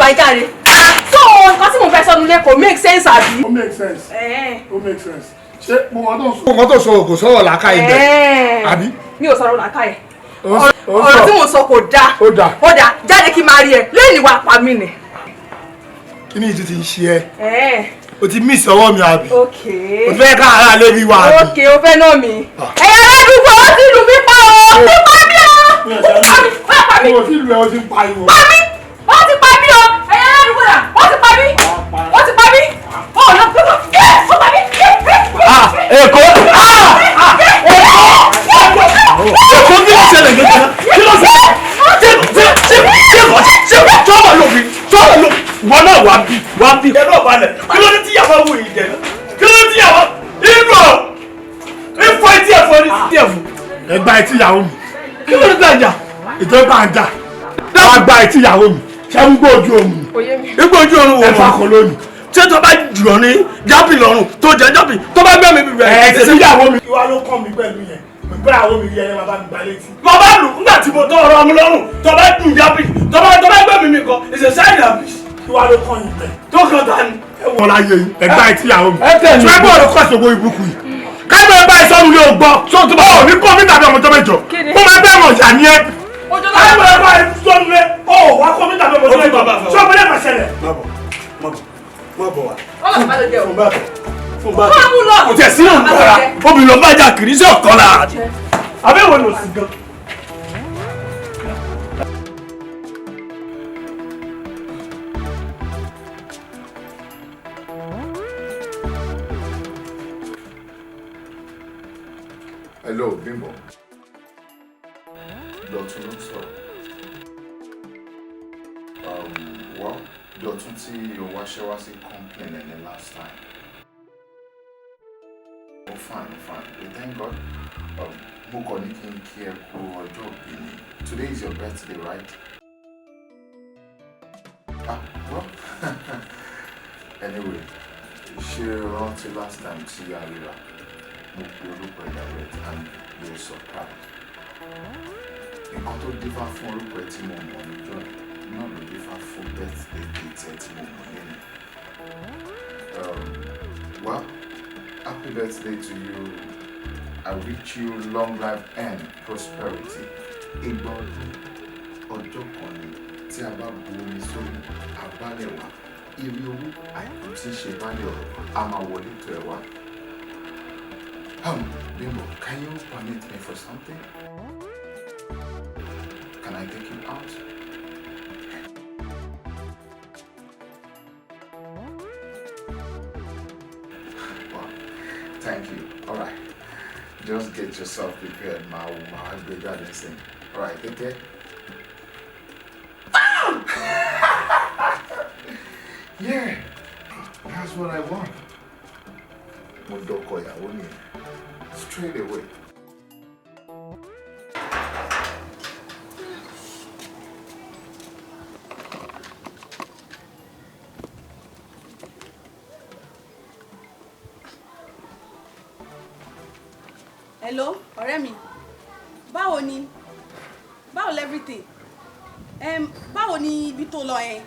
Bíbá jáde. So nǹkan tí mo fẹ́ sọnù lé kò make sense, àbí? Ó make sense. Ó make sense. Ṣé mo wọ́n tó ń sọ? Nǹkan tó sọ kò sọ̀rọ̀ làákàyè bẹ́ẹ̀, àbí? Mi ò sọ̀rọ̀ làákàyè. Ó Ọ̀rọ̀ sọ. tí mo sọ kò dáa. Ó dáa. Ó dáa, jáde kí n máa rí ẹ lẹ́yìn wàá pa mí ni. Kí ni ìtú ti ń ṣe ẹ́? O ti miss ọwọ́ mi, àbí? Ok. O ti fẹ́ ká ara lé mi wá, àbí? Ok, o fẹ́ náà mi. Ẹ̀yin aládùúgbò, ó ti lù mí pa o, ó ti pa mí o, ó ti pa mí, ó ti pa mí. Mo ti lu ẹ, o ti ń pariwo. Pa mí, ó ti pa mí o. Ẹ̀yin aládùúgbò dà? Ó ti pa mí, ó ti pa mí, ó lọ ẹ, ó pa mí. Ah, Èkó! Ah! Èkó! Èkó, kí ló ṣẹlẹ̀ gẹ́gẹ́? Kí ló ṣẹlẹ̀? Ṣé ṣé ṣé ṣé ṣé tọ́wọ̀ ló fi tọ́wọ̀ ló wọn náà wá bí wá bí. Ẹ náà balẹ̀, kí ló dé tí yàrá wò yìí jẹ náà? Kí ló dé tí yàrá inú ọ̀ ifọ̀ etí ẹ̀fọ́ ní sí ẹ̀fọ́? Ẹ gba etí ìyàwó mi. Kí ló dé tí àjà? Ìjọba ń jà. Wàá gba etí ìyàwó mi. Ṣé ń gbọ́ ojú omi? Igbó ojú oorun wò Ẹ fa kọ lónìí. Ṣé tó bá jù ọ ní jápì lọ́rùn tó jẹ jápì tó bá gbẹ̀mí bíbẹ̀? Ẹ ti ìyàwó mi. Kí wàá ló kàn mí pẹ̀lú yẹn? Mo gbé ìyàwó mi rí ẹni máa bá mi gbá létí. Mo bá lù nígbà tí mo tọ́ ọ̀rọ̀ ọmú lọ́rùn tó bá dùn jápì tó bá gbẹ̀mí mi kan ìṣe sáìdì àbí. Kí wàá ló kàn yín bẹ̀? Tó kàn ta ni. Ẹ wọ́n láyé yín. Ẹ gba etí ìyàwó mi. Ẹ tẹ̀ mí. Ṣé bọ́ọ̀lù kọ́ ṣògo ìbùkún yìí? Káyọ̀ ẹ bá ẹ sọ́nu lé o gbọ́. Ṣé o ti bá ọ̀ ní kọ́ mi tàbí ọmọjọ́ mẹ́jọ? Mo máa bẹ́ẹ̀ mọ̀ ìyá ni ẹ. Káyọ̀ ẹ bá ẹ sọ́nu lé o wá kọ́ mi tàbí ọmọjọ́ mẹ́jọ. Ṣé o bẹ́ẹ̀ máa ṣẹlẹ̀? Má bọ̀, má bọ̀, má bọ̀ wá. Ọlọ́pàá ló jẹ o. Fún bá fún bá. Wọ́n á mú lọ. Kò tẹ̀ sínú ìgbára obìnrin ló bá jà kiri sí ọ̀kan lára. Àbẹ̀wò ni òsì gan. Hello, Bímbọ́. Dọ̀tun ló ń sọ̀rọ̀. Well, Dọ̀tun tí o wáṣẹ́ wá sí complain ẹni last time. Oh, fine, fine. We thank God. Mo kàn ní kí n kí ẹ kú ọjọ́ ìbí ni. Today is your birthday, right? Ah, well, anyway, ṣé o rántí last time tí a ríra? Mo pe orúkọ ẹ direct and you were surprised. Nǹkan tó dífá fún orúkọ ẹ tí mo mọ̀ níjọ́ ẹ̀ náà ló dífá fún birthday date ẹ tí mo mọ̀ lẹ́nu. Well, happy birthday to you. I wish you long life and prosperity. Ìgbà ọdún ọjọ́ kan ni. Tí a bá bu omi sórí abálẹ̀ wá, ire owó, àìkú tí ń ṣe bálẹ̀ ọ̀rọ̀ a máa wọlé tó ẹ wá. Bimbo, can you permit me for something? Can I take you out? Well, thank you. All right. Just get yourself prepared, my my big sing. All right, take care. Yeah, that's what I want. Mo dọkọ ìyàwó nìyẹn. Straight away. Hello, ọ̀rẹ́ mi, báwo ni? Báwo everything? Báwo ni ibi tó lọ yẹn?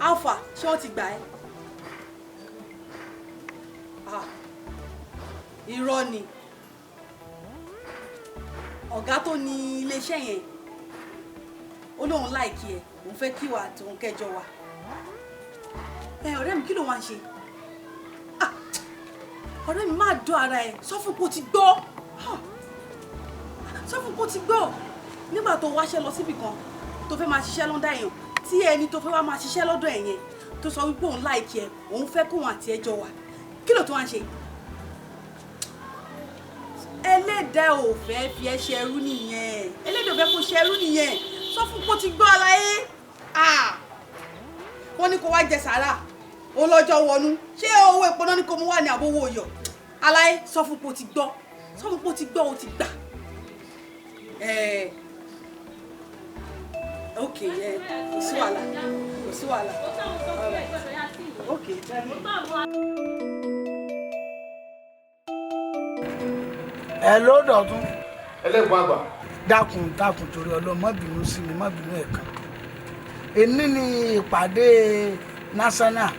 Alpha, ṣé wọ́n ti gbà ẹ́? Ah, irọ́ ni. Ọ̀gá tó ní iléeṣẹ́ yẹn, ó lóun like ẹ, òun fẹ́ kí wà àti òun kẹjọ wà. Ẹ ọ̀rẹ́ mi, kí ló wá ń ṣe? Ah, ọ̀rẹ́ mi, má dọ́ ara ẹ̀. Sọ fún kó ti gbọ́. Ah, sọ fún kó ti gbọ́. Nígbà tó wáṣẹ́ lọ síbì kan tó fẹ́ máa ṣiṣẹ́ lọ́dọ̀ èèyàn, tí ẹni tó fẹ́ wá máa ṣiṣẹ́ lọ́dọ̀ ẹ̀ yẹn tó sọ wípé òun like ẹ, òun fẹ́ kóun àti ẹ jọ wà, kí ló tó wá ń ṣe? Ẹlẹ́dàá ò fẹ́ fi ẹ́ ṣẹrú nìyẹn. Ẹlẹ́dàá ò fẹ́ kó ṣẹrú nìyẹn. Sọ fún kó ti gbọ́ aláyé. Ah, wọ́n ní kó wá jẹ sàrà, ó lọ́jọ́ wọnú. Ṣé owó epo náà ní kó mú wá ní àbówó oyọ̀? Aláyé, sọ fún kó ti gbọ́, sọ fún kó ti gbọ́, ó ti gbà. Ẹ ok, ẹ kò sí wàhálà, kò sí wàhálà. Ok. Ẹ ló Dọ̀tún. Ẹlẹ́gbọ̀n àgbà. Dákun, dákun, torí Ọlọ́run, má bínú sí mi, má bínú. Ẹ̀kan Èní ni ìpàdé national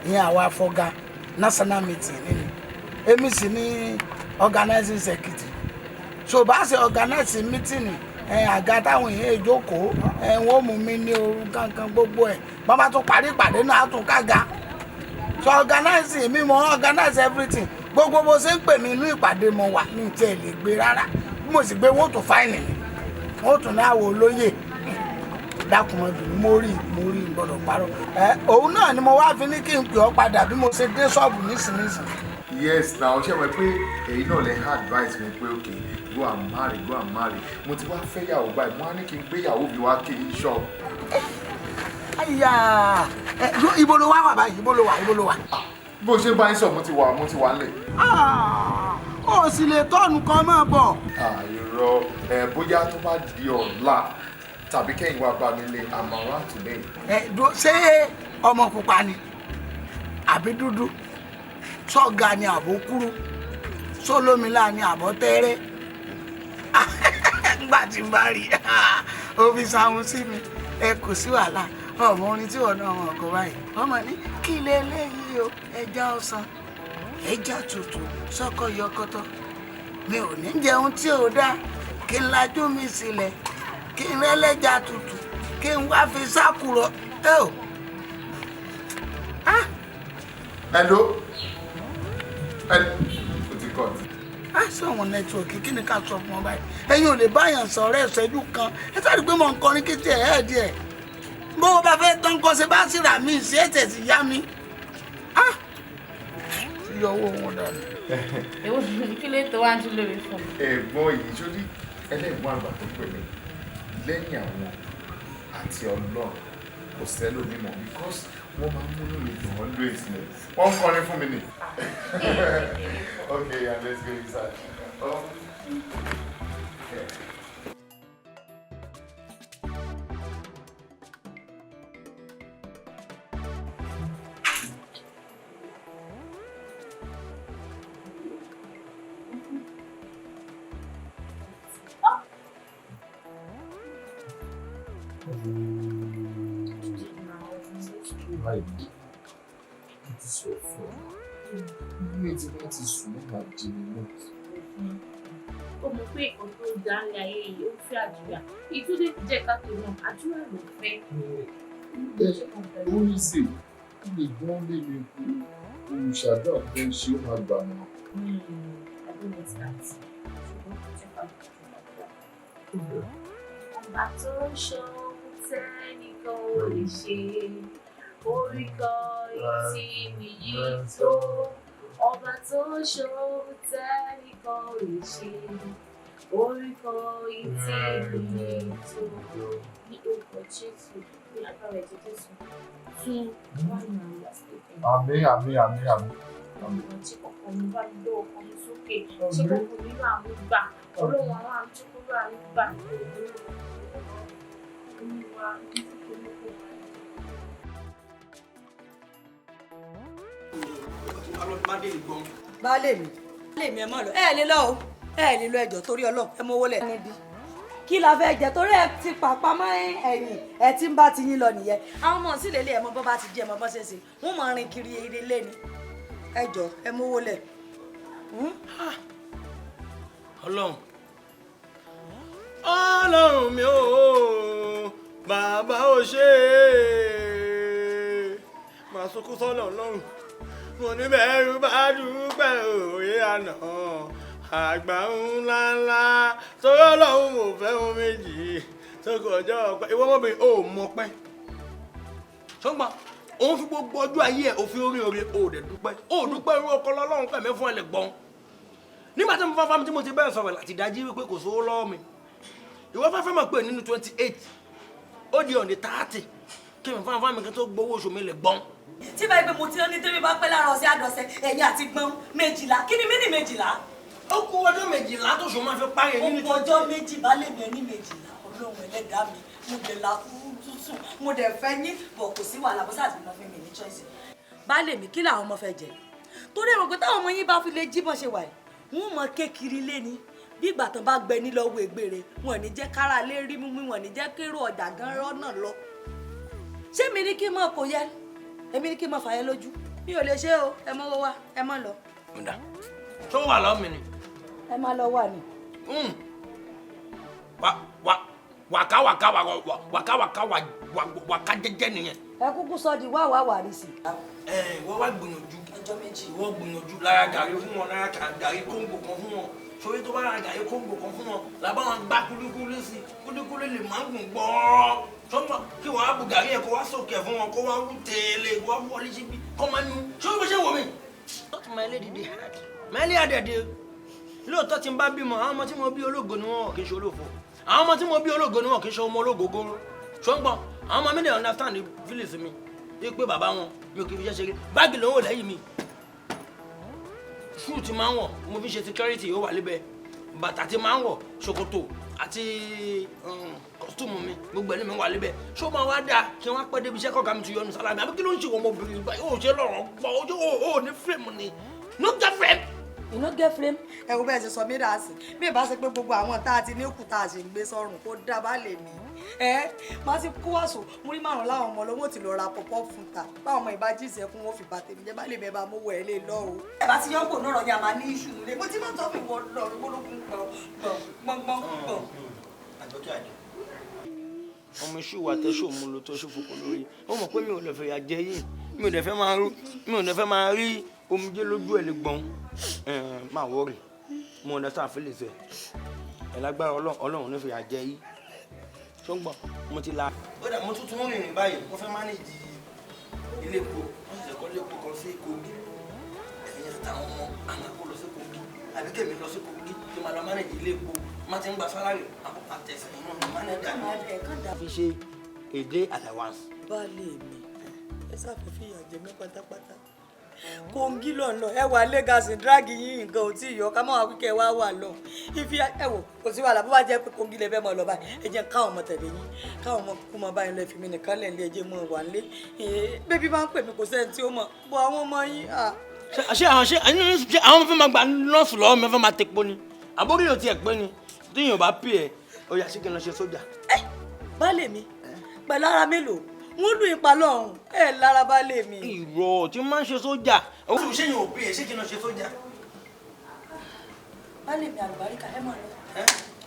ìyẹn àwa fọgá national meeting nínú. Èmi sì ni organizing secretary. So bá ṣe organize meeting àga táwọn èèyàn ìjókòó wọ́n mú mi ní ooru kankan gbogbo ẹ̀. Bàbá tún parí ìpàdé náà á tún kága. So organize mi mo organize everything. Gbogbo bó ṣe ń pè mí inú ìpàdé mo wà ní tí ẹ lè gbé rárá. Bí mo sì gbé wọ́n tún fáìnì mi. Wọ́n tún ní àwọ̀ olóyè. Dákun mọ́ bínú, mo rí gbọ́dọ̀ parọ́. Òun náà ni mo wá fi ní kí n pè ọ́ padà bí mo ṣe dé ṣọ́ọ̀bù nísinsìnyí. Yes, now ṣé mo pé èyí náà lè advice mi pé okay, go and marry, go and marry. Mo ti wá fẹ́ yàwó báyìí, mo á ní kí n gbé ìyàwó mi wá kí n ṣọ́ọ̀bù. Àyà ibo ló wá wà báyìí, ibo ló wà, ibo ló wà. Bó ṣe bá yín sọ, mo ti wà nílẹ̀. Ó sì lè tọ́ọ̀nù kan máa bọ̀. Irọ́ ẹ bóyá tó bá di ọ̀la tàbí kẹ́yìn wá bá mi lé, I'm around today. Ṣé ọmọ pupa ni àbí dúdú? Sọ́ga ni àbó kúrú? Sólómìlà ni àbó tẹ́rẹ́? Nígbà tí n bá rí omi sáhun sí mi, ẹ kò sí wàhálà. Ọmọ orin tí wọn náà wọn kọ báyìí. Ọmọ ní kí ilé eléyìí o, ẹja ọsàn, ẹja tútù, sọkọ yọkọtọ. Mi ò ní jẹun tí ò dáa, kí n lajú mi sílẹ̀, kí n rẹ́lẹ́ja tútù, kí n wá fi sákùrọ̀. Ẹ o. Hello. Hello. O ti cut. Sọ̀wọ́n nẹ́tíwọ̀kì kí ni ká sọ fún ọ báyìí? Ẹ̀yin ò lè báyàn sọ̀rọ̀ ìṣẹ́jú kan. Ẹ sáré pé mò ń kọrin kí tiẹ̀ ẹ̀ díẹ̀. Bó o bá fẹ́ tán kọ́ ṣe bá sì rà mí sí ẹ̀tẹ̀ sì yá mi. Yọ owó wọn dànù. Èwo kí ló tó wá ń tún lórí fún mi? Ẹ̀gbọ́n yìí sórí ẹlẹ́gbọ́n àgbà tó pè mí lẹ́yìn àwọn àti Ọlọ́run kò sẹ́lòmíì mọ́ because wọ́n máa ń múnú mi dùn always ni. Wọ́n ń kọrin fún mi ni. Okay, yeah, let's go inside. Yeah. Ó mọ̀ pé nǹkan tó dá ní ayé yìí ó fẹ́ àdúrà. Ìtúndé jẹ́ ká tó náà, àdúrà ló fẹ́. Ó ní sè, ó lè gbọ́n lé mi kú, olùṣàdúrà tó ń ṣe ó máa gbà náà. I don't want that. Ṣùgbọ́n jẹ́ ká gbàdúrà. Ọba tó ń ṣohun tẹ́nìkan ò lè ṣe, orí kan ìtì nìyí tó. Ọba tó ń ṣohun tẹ́nìkan ò lè ṣe, orí kan ìtì nìyí tó. Ní orúkọ Jésù, ní agbára ẹ̀jẹ̀ Jésù, tún wà ní àwọn àṣìṣe. Àmín, àmín, àmín, àmín. Tí ọkàn mi bá gbé ọkàn mi sókè, tí ọkàn mi máa ń gbà, Ọlọ́run àwọn àmì tí kò bá ń gbà. Olúwa, ní kíkọ́ kó wà. Baálé mi ẹ mọ̀ lọ, ẹ lè lọ o, ẹ lè lọ ẹjọ́ torí Ọlọ́run, ẹ mọ owó lẹ̀. Kí la fẹ́ jẹ torí ẹ ti pàpà mọ́ ẹ̀yìn ẹ ti ń bá ti yín lọ nìyẹn. Àwọn ọmọ sì lélẹ̀ ẹ mọ bọ́ bá ti jẹ ẹ mọ bọ́ ṣe ṣe, wọ́n mọ̀ rin kiri eré lé ni. Ẹ jọ ẹ mówó lẹ̀. Ọlọ́run Ọlọ́run mi ò bàbá ò ṣe é màá sunkún sọ́nà Ọlọ́run mo ní bẹ́ẹ̀rù bá dúpẹ́ òye àná àgbà ńlá ńlá torí Ọlọ́run mo fẹ́ ohun méjì tó kọjá ọpẹ́. Ìwọ ọmọbìnrin ò mọ̀ pẹ́ ṣọ́gbọ́n òun fi gbogbo ọjọ́ ayé ẹ̀ òfin orí orí ò dẹ̀ dúpẹ́ ò dúpẹ́ irú ọkọ lọ́lọ́run pẹ̀mí fún ẹlẹ̀ gbọ́n. Nígbà tí mo fáfá mi tí mo ti bẹ́ẹ̀ sọ̀rọ̀ láti dájí wípé kò sówó lọ́wọ́ mi ìwọ fẹ́fẹ́ mọ̀ pé nínú 28 ó di on the 30 kí mi fáfá mi kí n tó gbowó oṣù mi lè gbọ́n. Tí báyìí pé mo ti ní tẹ́lẹ̀ bá pẹ́ lára ọ̀sẹ̀ àdọ̀sẹ̀ ẹ̀yìn àti gbọ́n méjìlá kí ni mí ní méjìlá. Ó kú ọjọ́ méjìlá tó ṣù máa fi parí nínú. Ó kú ọjọ́ méjì bá lè mi ẹ ní méjìlá Ọlọ́run ẹlẹ́dàá mi mo dẹ̀ la tútù mo dẹ̀ fẹ́ yín bọ̀ kò sí wàhálà bó sáà ti mọ fún mi ní choice. Baálé mi kí làwọn ọmọ fẹ́ jẹ torí ẹ̀rọ pé táwọn ọmọ yín bá fi lè jí bọ́n ṣe wà yìí wọ́n mọ kékeré lé ní bí ìgbà tán bá gbẹ ní lọ́wọ́ ègbére wọn ò ní jẹ́ kára lé rí mímú wọn ò ní jẹ́ kérò ọjà gan rọ́nà lọ. Ṣé mi ní kí n mọ̀ kò yẹ? Èmi ní kí n mọ̀ fàyẹ lójú. Mi ò lè ṣe o, ẹ mọ́ wá, ẹ mọ́ lọ. Ǹda, tó wà lọ́ mi ni. Ẹ má lọ wà ní. Wàká wàká wàká wàká wàká jẹ́jẹ́ nìyẹn. Ẹ kúkú sọ di wá wá wà rí sí. Ẹ ìwọ wá gbìyànjú. Ọjọ́ méjì. Ìwọ gbìyànjú lára gàrí fún wọn, lára gàrí kóńgò kan fún wọn. Sórí tó bá ra gàrí kóńgò kan fún wọn, làbá wọn gbá kúlíkúlí sí, kúlíkúlí lè máa ń gùn gbọ́ọ́rọ́. Sọ́mọ kí wọ́n á bu gàrí yẹn kó wá sókè fún wọn, kó wá wú tẹ́lẹ̀, kó wá wọlé síbi, kó máa nu. Sórí bó ṣe wò mí. Not my lady dey hard. My lady dey. Lóòótọ́ tí n bá bímọ, àwọn ọmọ tí mo bí ológo ni wọn kì í ṣe olófo. Àwọn ọmọ tí mo bí ológo ni wọn kì í ṣe ọmọ ológogoro. Ṣọ́ngbọ́n, àwọn ọmọ mi dey understand the feelings mi. Bí pé bàbá wọn, mi ò kì í fi ṣe ṣeré. Báàgì ló ń wò lẹ́yìn mi. Shoe tí máa ń wọ̀, mo fi ṣe security ó wà níbẹ̀. Bàtà tí máa ń wọ̀, ṣòkòtò àti kọ́sítúmù mi, gbogbo ẹni mi wà níbẹ̀. Ṣó máa wá dáa kí wọ́n pẹ́ débi iṣẹ́ kọ́ka mi ti yọnu sálámì? Àbí kí ló ń ṣe ọmọbìnrin báyìí? Ó ṣe lọ́rọ̀ gbọ́, ó ní frame ni. No get frame. You no get frame. Ẹ wo bẹ́ẹ̀ ṣe sọ mí dà sí. Bí ìbá ṣe pé gbogbo àwọn tá a ti ní kù tá a ṣe ń gbé sọ́run kó dá bá lè mí. Ẹ má ti kó wàásù múrí márùn láwọn ọmọ lọ́wọ́ ti lọ ra pọ̀pọ́ fún ta. Báwọn ọmọ ìbá jíìsì ẹkún wọn fi bà tèmi jẹ́ bá lè mẹ́ bá mówó ẹ lè lọ o. Ẹ bá ti yọ́pò náà rọ̀ ni a máa ní iṣu nílé. Mo ti máa tọ́ mi wọ lọ́rùn gbólógún gbọ̀n gbọ̀n gbọ̀n. Àjọkẹ́ àjọ. Ọmọ iṣu wa tẹ́ ṣò mú lo tó ṣe fòkò lórí. Ó mọ̀ pé mi ò lè fẹ́ yà jẹ yìí. Mi ò lè fẹ́ máa rí omijé lójú ẹ̀ lè gbọ̀n. Máa wọ́ọ̀rì. Mo understand feelings ẹ̀. Ẹ̀ lágbára Ọlọ́run ní fìyà jẹ yìí. Ṣó ń gbọ́? Mo ti la. Ó dà mo tún tún rìnrìn báyìí. Mo fẹ́ manage ilé epo. Wọ́n ṣẹ̀ṣẹ̀ kọ́ ilé epo kan sí Kogi. Ẹ̀yin àtàwọn ọmọ àwọn kó lọ sí Kogi. Àbí kèmí lọ sí Kogi kí n máa lọ manage ilé epo. Má ti ń gba sálárì àtẹ̀sẹ̀ inú mi manager mi. Fi ṣe èdè allowance. Baálé mi, ẹ sáfẹ́ fìyà jẹ mí pátápátá. Kogi lọ́nà ẹ wà Lagos drag yín nǹkan ò tí ì yọ ká máa wíkẹ́ wá wà lọ. Ìfi ẹ wò kò sí wàhálà bó bá jẹ́ pé Kogi lè fẹ́ mọ̀ lọ báyìí ẹ jẹ́ káwọn ọmọ tẹ̀lé yín káwọn ọmọ kú mọ báyìí lọ ẹ fi mi nìkan lẹ̀ lé ẹ jẹ́ mọ̀ wà lé. Bébí máa ń pè mí kò sẹ́ni tí ó mọ̀ bọ́ àwọn ọmọ yín. Ṣé àwọn fẹ́ máa gba nọ́ọ̀sì lọ́wọ́ mi fẹ́ máa tepo ni? Àbórí yóò tiẹ̀ pé ni tí yóò bá pè ẹ́ ó yá sí kí n lọ ṣe sójà. Baálé mi pẹ̀lú ara mélòó wọ́n lù ipa lọ́hùn ẹ̀ lára baálé mi. Ìrọ̀ tí máa ń ṣe sójà. Owó ṣé yóò pè é ṣé kí n lọ ṣe sójà. Baálé mi àlùbáríkà ẹ máa lọ.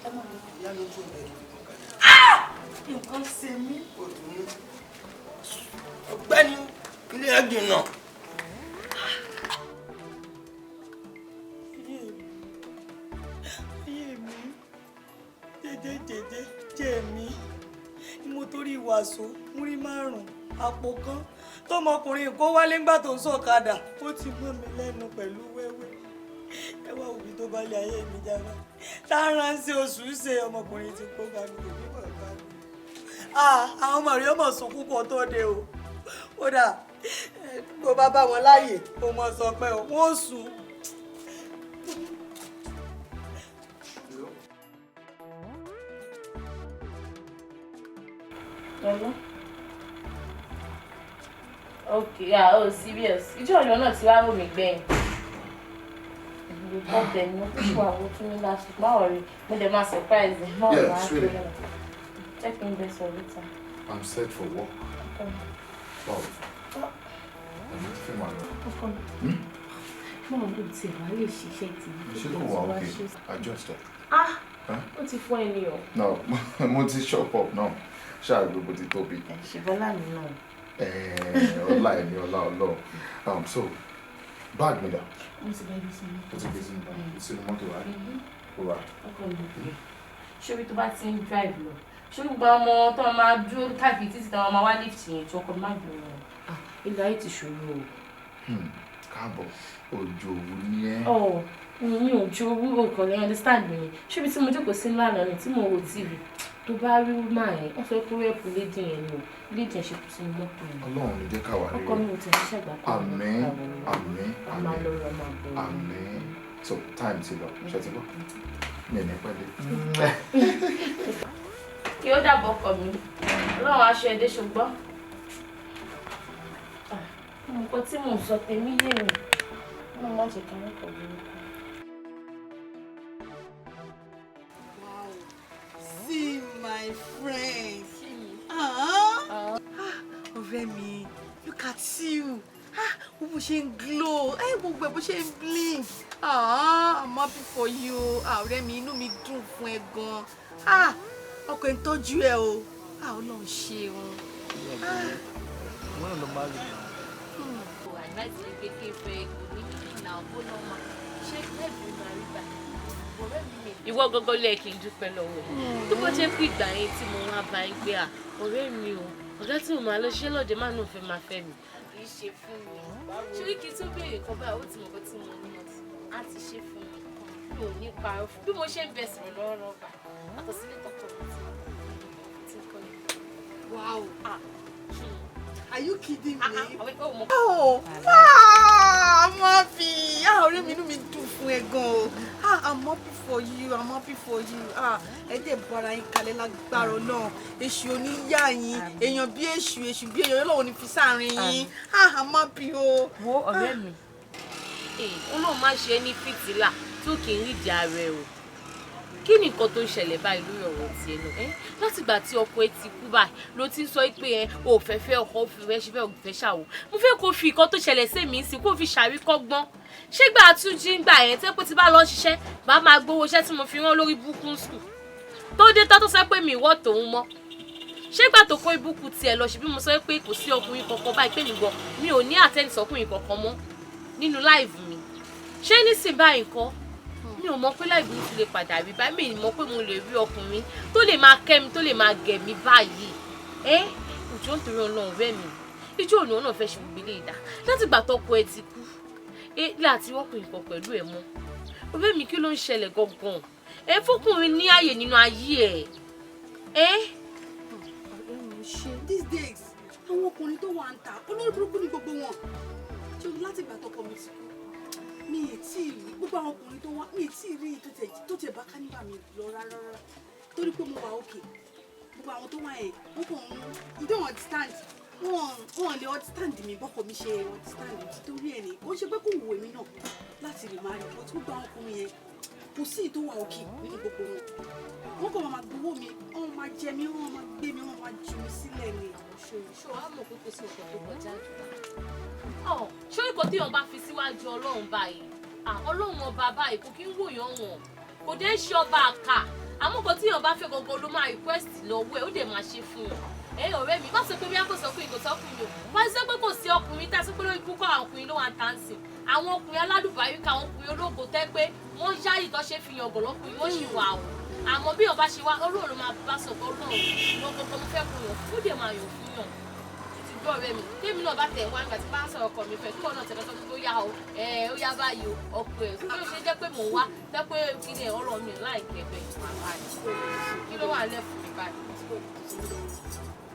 Ẹ máa lọ. Ìyá mi tún bẹ̀rẹ̀ kí nǹkan ṣe mí. Ọ̀gbẹ́ni ilé ẹ̀ jìnnà. Ayé mi jẹjẹjẹjẹ jẹ mi ni mo torí wàsó múrí márùn àpò kan tọmọkùnrin kó wálé ńgbà tó ń sọ̀kadà ó ti mọ́ mi lẹ́nu pẹ̀lú wẹ́wẹ́ ẹ wá òbí tó bá lé ayé mi jábá tára ń ṣe oṣù ṣe ọmọkùnrin ti kó bá mi tèmi bọ̀ bá mi. Àwọn ọmọ rẹ̀ ọmọ sunkún kan tó dé o ó dà bó bá bá wọn láàyè ó mọ sọ pé wọ́n sùn. Hello? Okay, yeah, oh, serious. Ìjọ́ ọ̀yọ́ náà ti wá rò mí gbẹ̀yìn. You called them, no push one, go to me last week. Má worry, mo dẹ̀ máa surprise ẹ. Má worry, Yeah, sweetie. Check in best for later. I'm set for work. Okay. Báwo? Ẹ̀mí ti fẹ́ máa lọ. Ọkọ mi. Báwo ló tiẹ̀ wá lè ṣiṣẹ́ tí? Ṣé kò wá okay? I just Ah! Ó ti fún ẹni o. No, mo ti shop up náà. Ṣáà gbogbo ti tóbi. Ṣùgbọ́n láàmì náà. Ọlá ẹni ọlá Ọlọ́run. So, bag mi dà. Mo ti bá ibi sínú. Mo ti gbé sínú mọ́tò wa. Ó wà. Ọkọ mi. Ṣé tó bá ti ń drive lọ? Ṣé gbogbo ọmọ tó máa dúró káàkiri títí táwọn máa wá lift yẹn tí ọkọ má dùn ún? Ilé ayé ti ṣòro o. Káàbọ̀, òjò òwú ni ẹ́. Ọ̀ mi ò jó owó kò lè understand mi. Ṣé ibi tí mo jókòó sí lánàá ni tí mo wo TV? Tó bá rí woman yẹn, wọ́n sọ pé rẹ́pù lédì yẹn ni o. Lédì yẹn ṣe kú sínú mọ́tò yẹn. Ọlọ́run ló jẹ́ káwa rí. Ọkọ mi ò tẹ̀ ní ṣàgbà kan. Àmín, àmín, àmín. Àmín. So time ti lọ, ṣe ti bọ́? Mi ò ní pẹ́ dé. Kí ó dàbọ̀ ọkọ mi, Ọlọ́run aṣọ ẹ̀dẹ́ ṣùgbọ́n. Nǹkan tí mò ń sọ tèmi yé mi, mo má ṣe kàwé kọ̀ burúkú. See my friend. Ọ̀rẹ́ mi, look at you. Ah, bó ṣe ń glow, ẹ gbogbo ẹ bó ṣe ń blink. Ah, I'm happy for you. Ah, ọ̀rẹ́ mi, inú mi dùn fún ẹ gan. Ah, ọkọ ẹ ń tọ́jú ẹ o. Ah, Ọlọ́run ṣeun. Ah. Wọ́n lọ máa rí. Advice mi pé kí n fẹ́ kò ní nà ó nọ́mà ṣé lẹ́bi máa rí báyìí ọ̀rẹ́ mi mi. Ìwọ gọ́gọ́ lẹ kí n dúpẹ́ lọ́wọ́ ẹ̀ tó bó jẹ́ pé ìgbà yẹn tí mo wá bá yín pé à ọ̀rẹ́ mi o, ọ̀gá tí mo máa lọ ṣiṣẹ́ lọ́dẹ máa nù fẹ́ máa fẹ́ mi kì í ṣe fún mi. Ṣé kí n tó béèrè kan báyìí, ó ti mọ̀ pé tí mo ní ọtí á ti ṣe fún mi, mi ò ní parọ́ fún bí mo ṣe ń bẹ sọ̀rọ̀ lọ́wọ́lọ́wọ́ bá àtọ̀sílẹ̀ tọkọ mi tí ń kọ́lé. Wow. Ah. Are you kidding me? Oh, Oh, wow, I'm happy. Ah, ọ̀rẹ́ mi, inú mi dùn fún ẹ gan o. Ah, I'm happy for you. I'm happy for you. Ah, ẹ dẹ̀ bára yín kalẹ̀ lágbára náà. Èṣù oníyà yín, èèyàn bí èṣù, èṣù bí èèyàn, Ọlọ́run ní fi sáàrin yín. Ah, I'm happy o. Wo ọ̀rẹ́ mi, Ọlọ́run má ṣe é ní fìtílà tó kì í rídìí ara ẹ o. Kí ni nǹkan tó ń ṣẹlẹ̀ báyìí lórí ọ̀rọ̀ tiẹ̀ náà ẹ́? Látìgbà tí ọkọ ẹ ti kú báyìí ló ti ń sọ pé ẹ ò fẹ́ fẹ́ ọkọ, ò fẹ́ ṣe fẹ́, ò fẹ́ ṣàwò. Mo fẹ́ kó fi nǹkan tó ṣẹlẹ̀ sí mi sí kó fi ṣàríkọ́gbọ́n. Ṣé gbà tún jí ń gbà yẹn tẹ́ pé tí bá lọ ṣiṣẹ́ bá máa gbowó iṣẹ́ tí mo fi rán lórí búkún school tó dé tán tó sọ pé mi ìwọ́ tòun mọ́? Ṣé gbà tó kó ibùkún tiẹ̀ lọ ṣe bí mo sọ pé kò sí ọkùnrin kankan báyìí, pé mi gan mi ò ní attend sọkùnrin kankan mọ́ nínú life mi? Ṣé nísìnyí báyìí kọ́, mi ò mọ̀ pé life mi ti lè padà rí báyìí. Mi ò mọ̀ pé mo lè rí ọkùnrin tó lè máa kẹ́ mi, tó lè máa gẹ̀ mí báyìí. Ẹ́ òjò, nítorí Ọlọ́run, rẹ́ mi, ijó òní ọ̀nà fẹ́ ṣe gbogbo ilé ìdá látìgbà tọkọ ẹ ti kú ẹ láti wọ́kùnrin kan pẹ̀lú ẹ mọ́. Ọ̀rẹ́ mi, kí ló ń ṣẹlẹ̀ gangan? Ẹ fọkùnrin ní ààyè nínú ayé ẹ ẹ. Ọ̀rẹ́ mi, ṣe these days, àwọn ọkùnrin tó wà ń ta, olórí burúkú ni gbogbo wọn. Ṣé o láti ìgbà tọkọ mi ti kú, mi ì tí ì rí gbogbo àwọn ọkùnrin tó wá, mi ì tí ì rí tó tẹ̀ bá káníbà mi lọ rárá rárá, torí pé mo wà òkè. Gbogbo àwọn tó wá yẹn, wọ́n kàn ń, you don't understand, wọn lè understand mi bọ́kọ mi ṣe understand mi. Torí ẹ̀ ní kò ṣe pé kò wù èmi náà láti lè máa rí bọ́ tí gbogbo àwọn ọkùnrin yẹn, kò sí ìtò wà òkè nínú gbogbo wọn. Wọn kàn máa gbowó mi, wọn máa jẹ mi, wọn máa gbé mi, wọn máa jù mí sílẹ̀ ni. Ṣó wàá mọ̀ pé kò sí nǹkan tó kọjá àdúrà ọ̀? Ṣé nǹkan tí èèyàn bá fi síwájú Ọlọ́run báyìí, Ọlọ́run ọba báyìí kò kí ń wòyàn wọn, kò dé ṣe ọba àkà. Àmọ́ nǹkan tí èèyàn bá fẹ́ gangan ló máa request lọ́wọ́ ẹ̀, ó dẹ̀ máa ṣe fún yàn. Ẹ ọ̀rẹ́ mi, má sọ pé bí a kò sọ pé kò sọkùnrin o, wọ́n sọ pé kò sí ọkùnrin tá a sọ pé lórí púpọ̀ àwọn ọkùnrin ló wà ń tà ń sìn. Àwọn ọkùnrin alálùbáríkà, àwọn ọkùnrin ológo tẹ́ pé wọ́n yáyì tó ṣe fi yàn gọ̀lọ́kùnrin, wọ́n sì wà o. Àmọ́ bí ọba ṣe wá, Ọlọ́run ló máa bá sọ pé Ọlọ́run ìwọ gangan mo fẹ́ kó yàn fún, dẹ̀ máa yàn fún yàn títí gbọ́. Ọ̀rẹ́ mi, tèmi náà bá tẹ̀ wá nígbà tí bá ń sọ̀rọ̀ ọkọ mi fẹ́ kí wọn náà tẹ̀lé sọ pé ó yá o, ẹ ó yá báyìí o, ọkọ ẹ̀ tó ṣe jẹ́ pé mò ń wá tẹ́ pé kí ni ọ̀rọ̀ mi láìpẹ́ bẹ́ẹ̀. Kí ló wà lẹ́ fún mi báyìí?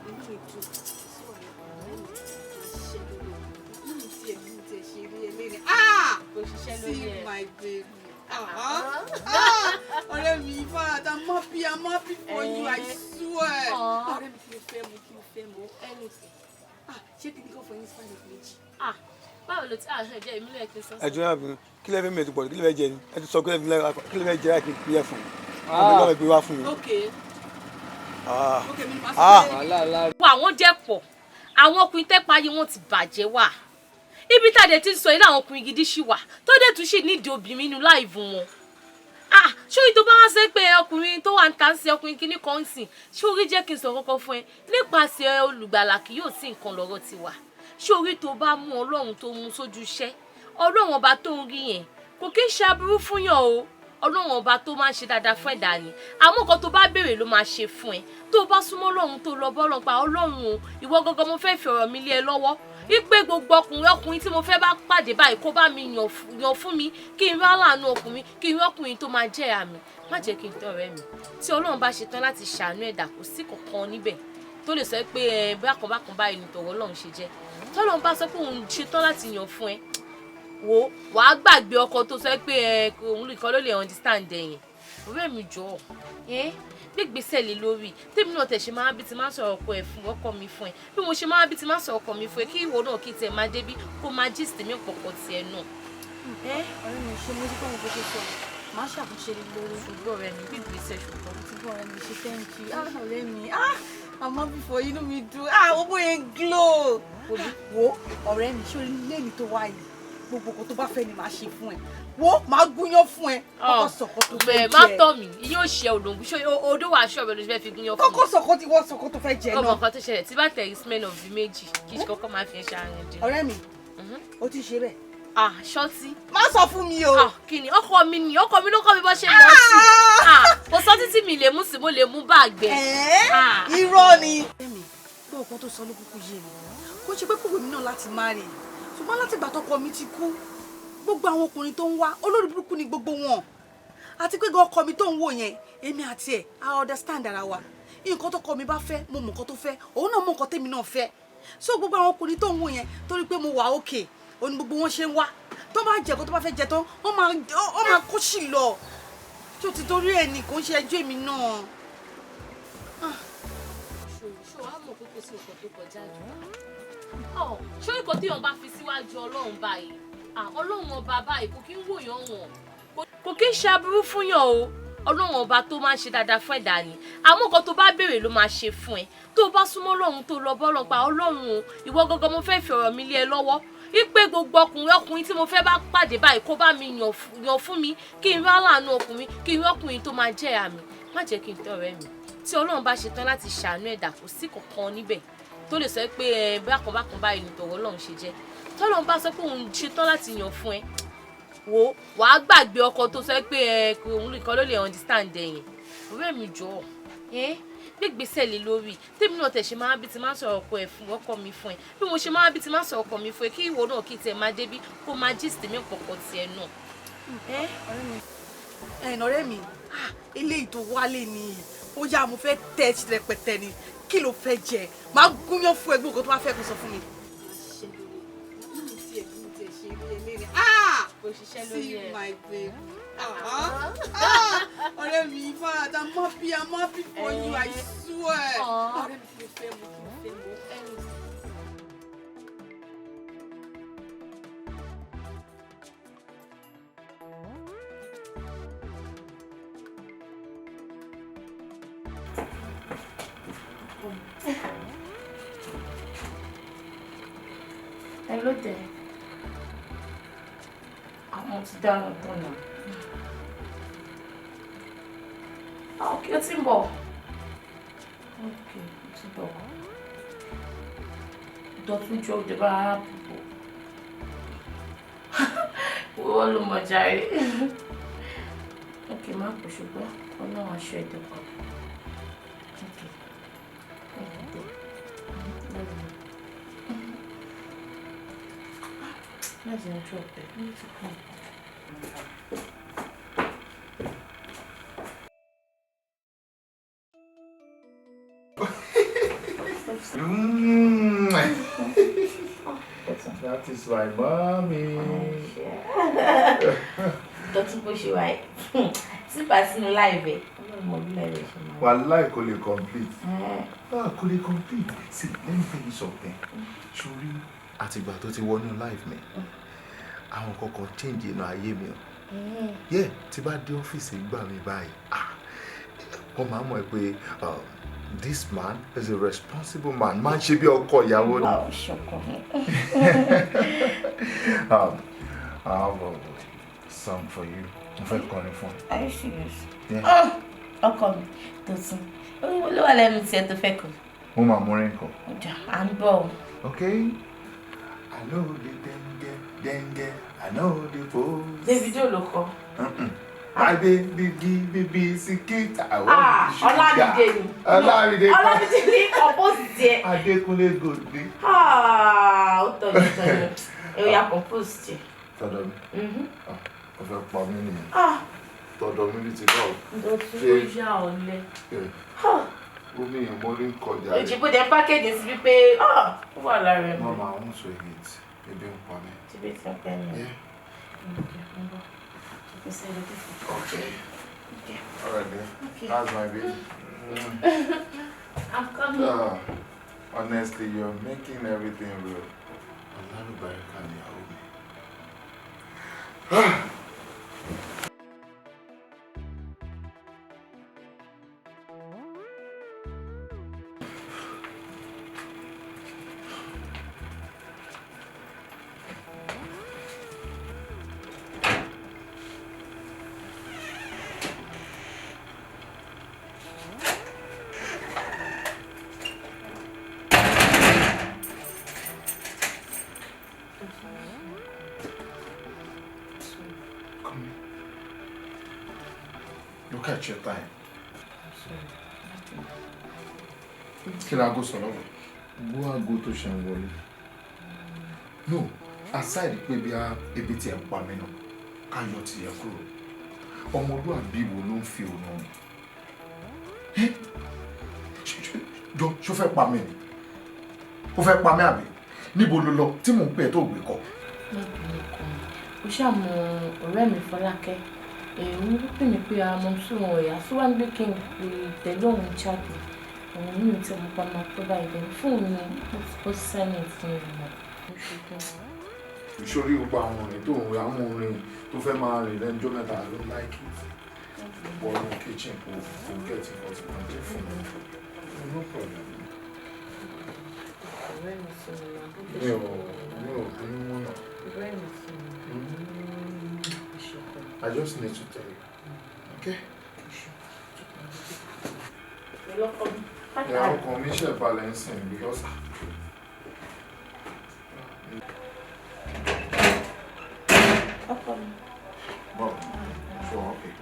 Inú mi dùn sí ọ̀rẹ́ mi, máa ṣiṣẹ́ lórí ẹ̀. Inú mi tiẹ̀ mi tiẹ̀ ṣe rí ẹ lẹ́nu. Ah! Kò ṣiṣẹ́ lórí See ẹ̀. my baby. Ah, ah, ọ̀rẹ́ mi, in fact, I'm happy, I'm happy for you, I swear. Aw. Ọ̀rẹ́ mi, kí ló fẹ́ mu? Kí ló fẹ́ mu? Anything. Ah, ṣé kí ni kò fọ yín spinal méjì? Ah, báwo ló ti ah jẹ́ èmi lóye kí n sọ sí. Ẹ jọ̀ọ́, náà bínú, kí lẹ fẹ́ mi? Ètò pọ̀, kí lẹ fẹ́ jẹ ni? Ẹ ti sọ kí lẹ fẹ́ jẹ láti fi ẹ fún mi. Ọmọ ìgbà gbé wá fún mi. Okay. Ah. Okay, mi ni màá Ah. sọ pé. Wàhálà ńlá. Wà wọ́n jẹ́ pọ̀, àwọn ọkùnrin tẹ́pá ayé wọn ti bàjẹ́ wà. Ibi tá a dẹ̀ ti ń sọ ilé, àwọn ọkùnrin gidi ṣì wà tó dẹ̀ tún ṣì nídìí obìnrin nínú life wọn. Ah, ṣóyí tó bá wá sẹ́ pé ọkùnrin tó wà ń ta ń ṣe ọkùnrin kìíní kan ń sìn, ṣórí jẹ́ kí n sọ kọ́kọ́ fún ẹ nípasẹ̀ olùgbàlà kì yóò sí nǹkan lọ́rọ̀ ti wà. Ṣórí tó bá mú Ọlọ́run tó mú sójú iṣẹ́, Ọlọ́run ọba tó ń rí yẹn kò kí ń ṣe aburú fún yàn o. Ọlọ́run ọba tó máa ń ṣe dáadáa fún ẹ̀dá ni. Àmọ́ nǹkan tó bá béèrè ló máa ṣe fún ẹ. Tó bá súnmọ́ Ọlọ́run, tó lọ bọ́ Ọlọ́run pa Ọlọ́run o, ìwọ gangan mo fẹ́ fi ọ̀rọ̀ mi lé ẹ lọ́wọ́ wípé gbogbo ọkùnrin ọkùnrin tí mo fẹ́ bá pàdé báyìí, kó bá mi yàn fún mi, kí n rá láàánú ọkùnrin, kí n rí ọkùnrin tó máa jẹ́ àmì. Má jẹ́ kí n tán, ọ̀rẹ́ mi. Tí Ọlọ́run bá ṣe tán láti ṣàánú ẹ̀dá, kò sí kankan níbẹ̀ tó lè sọ pé ẹ bákan bákan báyìí ní tọ̀rọ̀ Ọlọ́run ṣe jẹ́. Tọ́lọ́run bá sọ pé òun ṣe tán láti yàn fún ẹ, wo, wàá gbàgbé ọkọ tó sọ pé ẹ òun nìkan ló lè understand ẹ̀yìn. Ọ̀rẹ́ mi, jọ̀ọ́, ẹ gbégbèsè lé lórí. Tèmi náà tẹ̀ ṣe máa bí ti máa sọ̀rọ̀ ọkọ ẹ̀ fún ọkọ mi fún ẹ, bí mo ṣe máa bí ti máa sọ̀rọ̀ ọkọ mi fún ẹ, kí ìwọ náà kí tiẹ̀ máa débí kó máa gist mi pọ̀pọ̀ tiẹ̀ náà. Ọ̀rẹ́ mi, ṣe mo ti kọ́ mo bó ṣe sọ, màá ṣàtúnṣe lórí. Ṣùgbọ́n ọ̀rẹ́ mi, gbégbèsè, ṣùgbọ́n. Mo ti gbọ́, ọ̀rẹ́ mi, ṣe thank you. Ah, ọ̀rẹ́ mi, ah. I'm happy for you, inú mi dùn. Ah, owó yẹn glow. Wo ọ̀rẹ́ mi, ṣé lẹ́ni tó wá yìí? Gbogbo nǹkan tó bá fẹ́ ni màá ṣe fún ẹ. Wo màá gúnyán fún ẹ. Kọ́kọ́ sọ̀kọ́ tó fẹ́ jẹ. Bẹ́ẹ̀ má tọ̀ mí, yóò ṣe òdòǹgù, ṣé odó wàá ṣọ̀bẹ ló fẹ́ fi gúnyán fún mi? Kọ́kọ́ sọ̀kọ́ tí wọ́n sọ̀kọ́ tó fẹ́ jẹ náà. Ọmọ kan tó ṣẹlẹ̀ tí bá tẹ̀rí smell of the méjì kí n kọ́kọ́ máa fi ṣe àárín dín. Ọ̀rẹ́ mi, o ti ṣe bẹ́ẹ̀. Ah, ṣọ́tí. Má sọ fún mi o. Ah, kí ni ọkọ mi ni ọkọ mi ló kọ́ mi bọ́ ṣe mọ́ sí. Ah, kò sọ títí mi lè mú sí mo lè mú báàgbẹ́. Irọ́ ni. Ọ̀rẹ́ mi, gbọ́ ọ̀kan tó sọ ló kúkú yé mi. Kò ṣe pé kò wù mí náà láti má rè. Ṣùgbọ́n láti ìgbà tọkọ mi ti kú, gbogbo àwọn ọkùnrin tó ń wá olórí burúkú ni gbogbo wọn. Àti pé gan ọkọ mi tó ń wò yẹn, èmi àti ẹ̀ á understand ara wa. Nǹkan tọkọ mi bá fẹ́, mo mọ̀ nǹkan tó fẹ́, òun náà mọ̀ nǹkan tèmi náà fẹ́. So gbogbo àwọn ọkùnrin tó ń wò yẹn torí pé mo wà okay, ó ní gbogbo wọn ṣe ń wá. Tó bá jẹ kó tó bá fẹ́ jẹ tán, wọ́n máa kó sì lọ. Tó ti torí ẹ̀ ní kò ń ṣe ẹjọ́ èmi náà. Ṣé wàá mọ̀ pé kò sí nǹkan tó kọjá jù? Ṣé nǹkan tí èèyàn bá fi síwájú Ọlọ́run báyìí? Ọlọ́run ọba báyìí kò kí ń wòyàn wọ̀n. Kò kí ń ṣe aburú fún yàn o. Ọlọ́run ọba tó máa ń ṣe dáadáa fún ẹ̀dá ni. Àmọ́ nǹkan tó bá béèrè ló máa ṣe fún ẹ. Tó o bá súnmọ́ Ọlọ́run tó lọ bọ́ Ọlọ́run pa Ọlọ́run o, ìwọ gangan mo fẹ́ fi ọ̀rọ̀ mi lé ẹ lọ́wọ́. Ipe gbogbo ọkùnrin tí mo fẹ́ bá pàdé báyìí kó bá mi yàn fún mi kí n rá láàánú ọkùnrin kí n rí ọkùnrin tó máa jẹ́ àmì. Má jẹ́ kí n tẹ́ ọ̀rẹ́ mi. Tí Ọlọ́run bá ṣe tán láti ṣàánú ẹ̀dá kò sí kankan níbẹ̀ tó lè sọ pé ẹ bákan bákan báyìí ni tọ̀rọ̀ Ọlọ́run ṣe jẹ́. Tọ́lọ́run bá sọ pé òun ṣe tán láti yàn fún ẹ, wo wàá gbàgbé ọkọ tó sọ pé ẹ òun nìkan ló lè understand ẹ̀yìn. Ọ̀rẹ́ mi jọ̀ọ́, ẹ gbégbèsè lé lórí. Tèmi náà tẹ̀ ṣe máa bí ti máa sọ̀rọ̀ ọkọ ẹ̀ fún ọkọ mi fún ẹ. Bí mo ṣe máa bí ti máa sọ̀rọ̀ ọkọ mi fún ẹ kí ìwọ náà kí tiẹ̀ máa débí kó máa gist mi pọ̀pọ̀ tiẹ̀ náà. Ọ̀rẹ́ mi, eléyìí tó wálé ni ó yá mo fẹ́ tẹ́ ẹ rẹpẹtẹ ni. Kí ló fẹ́ jẹ? Màá gúnyán fún ẹ gbogbo tó bá fẹ́ kó sọ fún mi. See my baby. Ọ̀rẹ́ mi, in fact, I'm happy for you, I swear. Ọ̀rẹ́ mi, kí ló fẹ́ mu, kí ló fẹ́ mu? Hello there. Àwọn ti dáná tán náà. Okay, ó ti ń bọ̀. Okay, ó ti bọ̀. Dọ̀tún jọ òde bá ara púpọ̀. Wọ́n ló mọ̀ jàre. Okay, má kò ṣùgbọ́n Ọlọ́run aṣọ ẹ̀dọ̀kan. Okay. Love you. Má jẹ́ ojú ọ̀pẹ. Ní ti kàn. That is my mommy. Dọ̀tún bó ṣe wáyé. Sípà sínú láìpẹ́. Ọlọ́run mọ̀ bí láìpẹ́ ṣe máa. Wàláì kò lè complete. Ah, kò lè complete. See, let me tell you something. Ṣorí àtìgbà tó ti wọnú life mi, àwọn kankan change inú ayé mi o. Yeah, tí bá dé ọ́fíìsì gbà mí báyìí, wọ́n máa mọ̀ pé this man is a responsible man. Máa ń ṣe bí ọkọ ìyàwó ni. Wow, ṣọkọ mi. I have a song for you. Mo fẹ́ kọrin fún ẹ. Are you serious? Ọkọ mi, Dọ̀tun. Orí ló wà lẹ́nu tiẹ̀ tó fẹ́ kọ. Mo máa mú orin kọ. Ọjà, à ń bọ̀. Okay. I know the dengue, dengue, I know the pose. Davido ló kọ. My baby give me biscuit, I want sugar. Ọlámídé ni. Ọlámídé. Ọlámídé ní compose tiẹ̀. Adékúnlé Gòdè. Ó tọ́jú tọ́jú. Ẹ ó yá compose tiẹ̀. Tọ̀dọ̀ mi. Ó fẹ́ pa mí nìyẹn. Tọ̀dọ̀ mi ní ti báwo. Dọ̀tun ó yá ọ̀lẹ. Omi ìmọ̀rí ń kọjá rẹ̀. Òjìbó dẹ̀ pákéjì sí wípé ó wà lára ẹ̀. Mama, I want to eat. Ebi ń pa mí. Tíbi tí ń pẹ́ mi. Okay. Okay. All right then. Okay. That's my baby. I'm coming. Honestly, you're making everything real. Alálùbáríkà ni ìyàwó mi. Look at your time. Kí la aago sọ lọ́wọ́? Gbọ́ aago tó ṣe ń wọlé. No, aside pé bí ebi tí ẹ̀ ń pa mí náà, ká yọ tìyẹ kúrò. Ọmọlúàbí wo ló ń fi òun rìn? Jọ, ṣó fẹ́ pa mí ni? Ó fẹ́ pa mí àbí? Níbo ló lọ tí mò ń pè ẹ́ tó gbé kọ́? Má bínú kan, ó ṣàmù ọ̀rẹ́ mi Fọlákẹ́. Òun ló pè mí pé àmọ́ tí òun ọ̀yà tó wá ń gbé kí n pè tẹ̀lé òun jáde. Òun ní mi tí mo pa máa tó báyìí lẹ́nu fóònù mi ó ti bọ́ silent ní ìmọ̀. Ìṣòrí gbogbo àwọn orin tó ń rin àwọn orin tó fẹ́ máa rìn lẹ́nu jọ́ mẹ́ta, I don't like it. Wọnú kitchen kò get nǹkan tí wọ́n jẹ fún mi. No problem. Mi ò bínú mọ́ náà. I just need to tell you. Okay? Yeah, ọkàn mi ṣe balẹ̀ ń sìn because. Bob, sure, okay.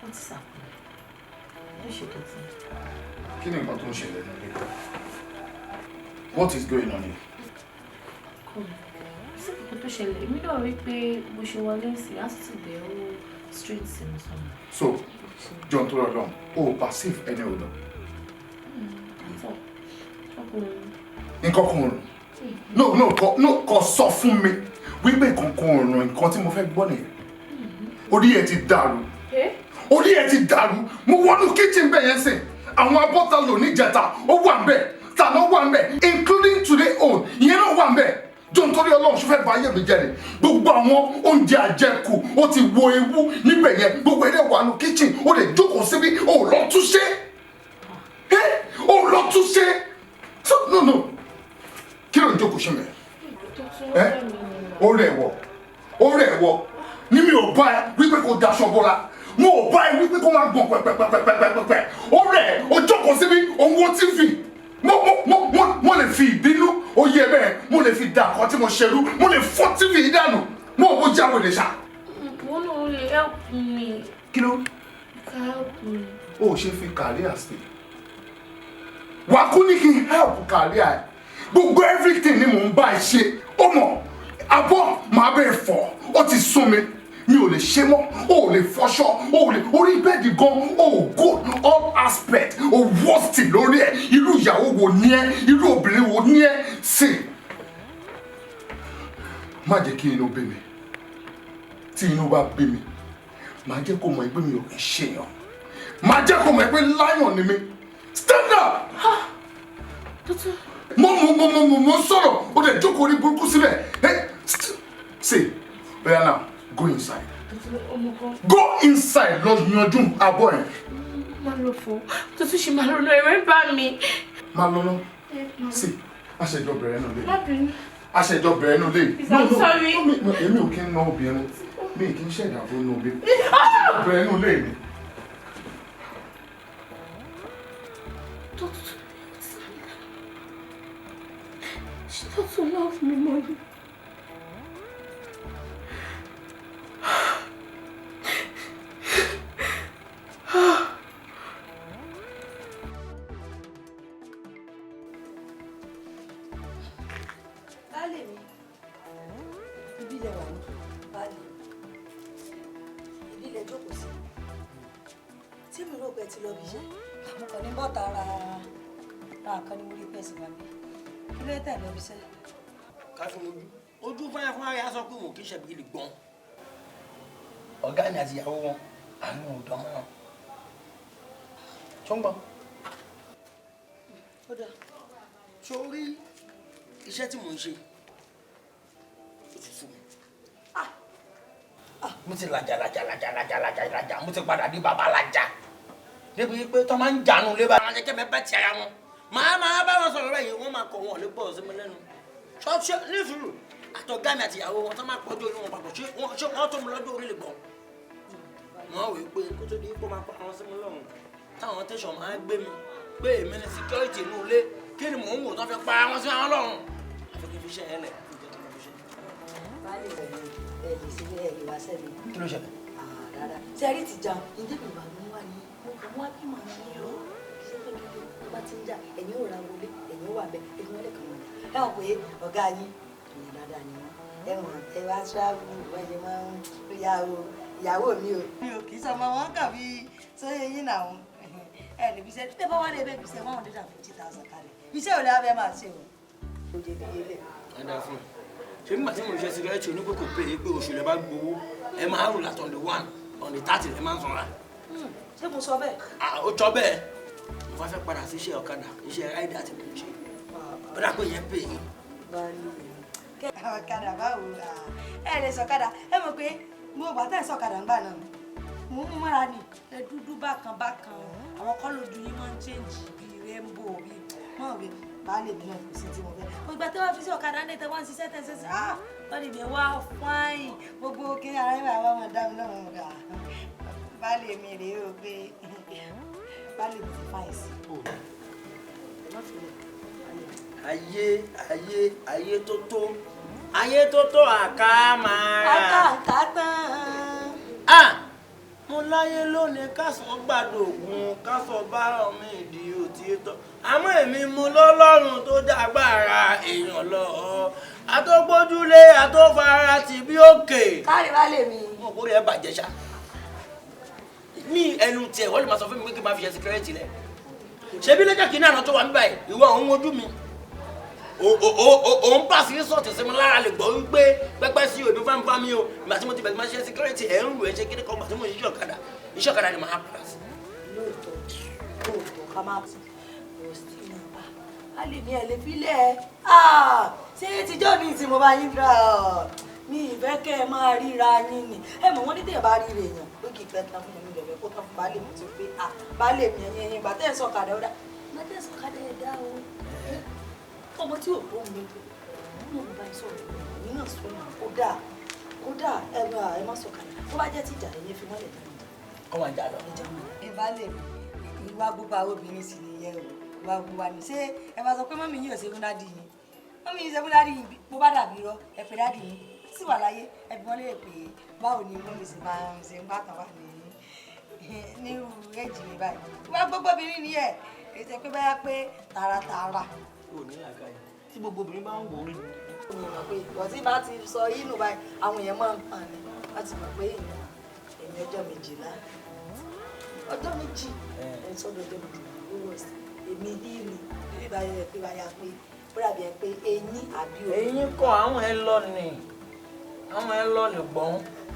What is happening? You should do it. Kí ni nǹkan tó ń ṣẹlẹ̀ nílé? What is going on here? Come. Sí nǹkan tó ṣẹlẹ̀, èmi náà rí pé bó ṣe wọlé sí attitude ẹ̀ ó straight sí mi sọ̀rọ̀. So, John tó lọ́dọ̀, o ò perceive any odor? Nǹkan kan ò rùn. No, kò sọ fún mi wípé nǹkan kan ò rùn, nǹkan tí mo fẹ́ gbọ́ nìyẹn. Orí ẹ̀ ti dàrú. Orí ẹ̀ ti dàrú. Mo wọnú kitchen bẹ́ẹ̀ yẹn sìn. Àwọn abọ́ta lò níjẹta, ó wà ń bẹ̀. Tàná wà ń bẹ̀, including today own, ìyẹn náà wà ń bẹ̀. John torí Ọlọ́run ṣe fẹ́ bà ayé mi jẹ́ ni. Gbogbo àwọn oúnjẹ àjẹkù ó ti wo ewu níbẹ̀ yẹn. Gbogbo ẹ̀rẹ́ wà nù kitchen, ó lè jókòó síbí, ó lọ túnṣe. Ó lọ túnṣe. So no. Kí ló ń jókòó ṣe mẹ́? Ó rẹ̀ wọ̀, ó rẹ̀ wọ̀. Ní mi ò bá ẹ wípé kò daṣọ bọ́ra. Mo ò bá ẹ wípé kó máa gbọ̀n pẹ̀pẹ̀pẹ̀pẹ̀pẹ̀. Ó rẹ̀ ó jókòó síbí, òun wo TV. Mo lè fi ìbínú oyè bẹ́ẹ̀, mo lè fi da nǹkan tí mo ṣerú, mo lè fọ́ TV yìí dànù, mo ò bó jáwé lè ṣá. Wọ́n náà lè help me. Kí ló? You can help me. O ò ṣe fi career sí. Wà á kú ní kí n help career ẹ̀. Gbogbo everything ni mò ń bá ẹ ṣe. Ó mọ̀, abọ́ màá bẹ́ẹ̀ fọ̀, ó ti sún mi. Mi ò lè ṣe mọ́, o ò lè fọṣọ, o ò lè orí bẹ́ẹ̀dì gan, o ò good all aspect, o worst lórí ẹ̀, irú ìyàwó wo ni ẹ́, irú obìnrin wo ni ẹ́, sí. Má jẹ́ kí inú bí mi, tí inú bá bí mi, má jẹ́ kó mọ̀ pé mi ò kì í ṣèyàn, má jẹ́ kó mọ̀ pé lion ni mi. Stand up! Mo sọ̀rọ̀, o dẹ̀ jókòó orí burúkú síbẹ̀. See, oya now. Go inside. Go inside, lọ yanjú abọ́ ẹ̀. Má lọ fọ, tuntun ṣe máa lọ lọ ẹ̀rọ ń bá mi. Má lọ lọ. Sí, aṣẹjọ bẹ̀rẹ̀ nù lé. Má bínú. Aṣẹjọ bẹ̀rẹ̀ nù lé. I'm sorry. Èmi ò kí ń ná obìnrin. Mi kì í ṣẹ̀dá fún ná obìnrin. Aṣẹjọ bẹ̀rẹ̀ nù lé mi. Tuntun love me more. Baálé mi, ibi ilẹ̀ wà ní baálé mi, ibi ilẹ̀ jókòó sí. Tí mi rò pé ti lọ bí iṣẹ́, mo kàn ní bọ́ta ra nǹkan ní mo rí pẹ̀sì wà mí. Kí ló tẹ̀ lọ bí iṣẹ́? Ká fi ojú fúnra fúnra rẹ̀ á sọ pé òun kì í ṣe bíi gbọ́n. Ọ̀gá mi àti ìyàwó wọn, àánú ò dán mọ́. Ṣó ń gbọ́? Ó dáa. Sórí iṣẹ́ tí mò ń ṣe, ó ti sú mi. Mo ti làjà làjà làjà làjà làjà làjà, mo ti padà di bàbá làjà. Débi pé tọ́ máa ń jànú lé bá. Àwọn akẹ́kẹ́ mi bá ti ara wọn. Màá máa bá wọn sọ̀rọ̀ báyìí, wọ́n máa kọ̀ wọn lè gbọ́ sí mi lẹ́nu. Ṣọ́ọ̀ṣì ní sùúrù àtọ̀gá mi àti ìyàwó wọn tó máa pọ̀jù orí wọn papọ̀, ṣé wọ́n tó mi lọ́jọ́ orí lè gbọ́. Wọ́n wí pé kó tó di kó máa pa àwọn sí mi lọ́rùn. Táwọn tẹ̀sán máa ń gbé mi pé èmi ní security inú ilé, kí ni mò ń wò tó fi pa àwọn sí àwọn lọ́rùn. Àfi kí n fi ṣe ẹ lẹ̀, kí n jẹ́ kí n fi ṣe. Baálé ẹ lè ṣe ẹ lè wá sẹ́mi. Kí ló ṣẹlẹ̀? Rárá ṣe rí ti jàun ìdí mi wà mú wá ní mo kàn wá bí màá ní o kì í ṣe pé kí ló bá ti ń jà ẹ̀yin ò ra wọlé ẹ̀yin ò wà bẹ́ẹ̀ ẹ̀yin wọlé kan wọlé. Ẹ mọ̀ pé ọ̀gá yín ìyẹn dáadáa ni wọ́n ẹ mọ̀ ẹ wá travel wọ́n ṣe máa ń ya o ìyàwó mi o. Mi ò kì í sọmọ wọn kàn fi sóyè yín náà ẹ lè fi ṣe tẹ bá wà lè bẹ́ẹ̀ fi ṣe 150,000 kalẹ̀ iṣẹ́ ò lè wá fẹ́ máa ṣe o. Ó jẹ bí ilé. Ẹ dáa fún mi. Ṣé nígbà tí mo ṣe sígárẹ́tì oníkókò pé pé oṣù lè bá gbowó ẹ máa rò láti on the 1 on the 30 ẹ máa ń sanra. Ṣé mo sọ bẹ́ẹ̀? Ó tọ́ bẹ́ẹ̀. Mo fẹ́ padà sí iṣẹ́ ọ̀kadà iṣẹ́ ráìdà tí mo ń ṣe. Ó dà pé ìyẹn pè yín. Ọ̀kadà báwo ẹ lè sọ̀kadà ẹ mọ̀ pé mo bá tẹ̀ sọ̀kadà ńgbà náà mo ń mọ́ra ni ẹ dúdú bákan bákan àwọn kọ́ lójú yín máa ń change bíi rainbow bíi mọ̀ wí baálé mi náà kò sí tí mo fẹ́. Gbogbo tí wọ́n fi sí ọ̀kadà ní tẹ wọ́n ń ṣiṣẹ́ tẹ̀ ṣe ah baálé mi wá fáìn gbogbo kí ara yín bá wọn dá mi lọ́wọ́ gbà baálé mi rèé o pé baálé mi ti fáìn sí. Ayé ayé ayé tó tó ayé tó tó àká máa rà. Àká tán. Ah! Mo láyé lónìí kásán gbàdo ògùn kásán bá ọmọ ìdí òtítọ́ àmọ́ èmi mo lọ́lọ́run tó dágbára èèyàn lọ àtọ́gbójúlé àtọ́fara tì bí òkè. Káàrí wá lè mi. Mo kórè ẹ bàjẹ́ ṣá ní ẹnu tiẹ̀ wọ́n lè máa sọ fún mi pé kí n máa fi ṣe síkírẹ́tì lẹ̀ ṣebí lẹ́jọ́ kìíní àná tó wà níbàyìí ìwọ òun ojú mi òun pàṣẹ sọ̀tì sí mi lára lè gbọ́ wípé pẹ́pẹ́ sí òbí fámifámi o ìgbà tí mo ti bẹ̀rẹ̀ máa ṣe síkírẹ́tì ẹ̀ ń rù ẹ̀ ṣe kíní kan ìgbà tí mo ṣe iṣẹ́ ọ̀kadà iṣẹ́ ọ̀kadà ni màá padà sí. Lóòótọ́ lóòótọ́ ká má kò sí nàbà á lè ní ẹ lè filẹ̀ ẹ ṣé tíjọ́ mi tí mo bá yín fira mi ìfẹ́ kẹ́ ẹ máa ríra yín ni ẹ mọ̀ wọ́n ní tẹ̀yẹ̀ bá rí rè yàn ó kì í pẹ́ tán fún mi lọ́fẹ̀ẹ́ kó tán fún baálé mi tó pé à baálé mi ẹ̀yìn ẹ̀yìn ìgbà tẹ́ ẹ̀ sọ̀kadà ó dá ìgbà tẹ́ ẹ̀ sọ̀kadà ẹ̀ dá o ọmọ tí ò bó mi lò mo bá sọ̀rọ̀ èmi náà sọ náà kó dáa kó dáa ẹ bá ẹ má sọ̀kadà tó bá jẹ́ tìjà ẹ̀yìn fi wọ́n lẹ̀ dáná. Kọ́ máa jà lọ. Ẹ baálé mi ìwà gbogbo àwọn obìnrin sì nìyẹn o ìwà gbogbo wa ni ṣé ẹ bá sọ pé mọ́mí yìí ò ṣe fún dádì yín mọ́mí yìí ṣe fún dádì yín bó bá dàbí rọ ẹ pé dádì yín sì wà láyé ẹ bí wọ́n lè pè é báwo ni mọ́mí sì máa ń ṣe ń bá kan wà ní nírú èjì mi báyìí ìwà gbogbo obìnrin nìyẹn kì í ṣe pé báyà pé tààràtààrà. O ní làákàyè tí gbogbo obìnrin bá ń wò ó rí. Mi mọ̀ pé ìwọ tí bá ti sọ inú báyìí àwọn èèyàn máa ń tàn ní láti mọ̀ pé èèyàn èèyàn ọjọ́ méjìlá ọjọ́ méjì ẹ̀ sọ́dọ̀ ọjọ́ méjìlá ó wọ̀ sí èmi bí mi bí bá yẹ pé bá yà pé ó dàbí ẹ pé eyín àbí òun. Eyín kọ àwọn ẹ lọ ni àwọn ẹ lọ lè gbọ́n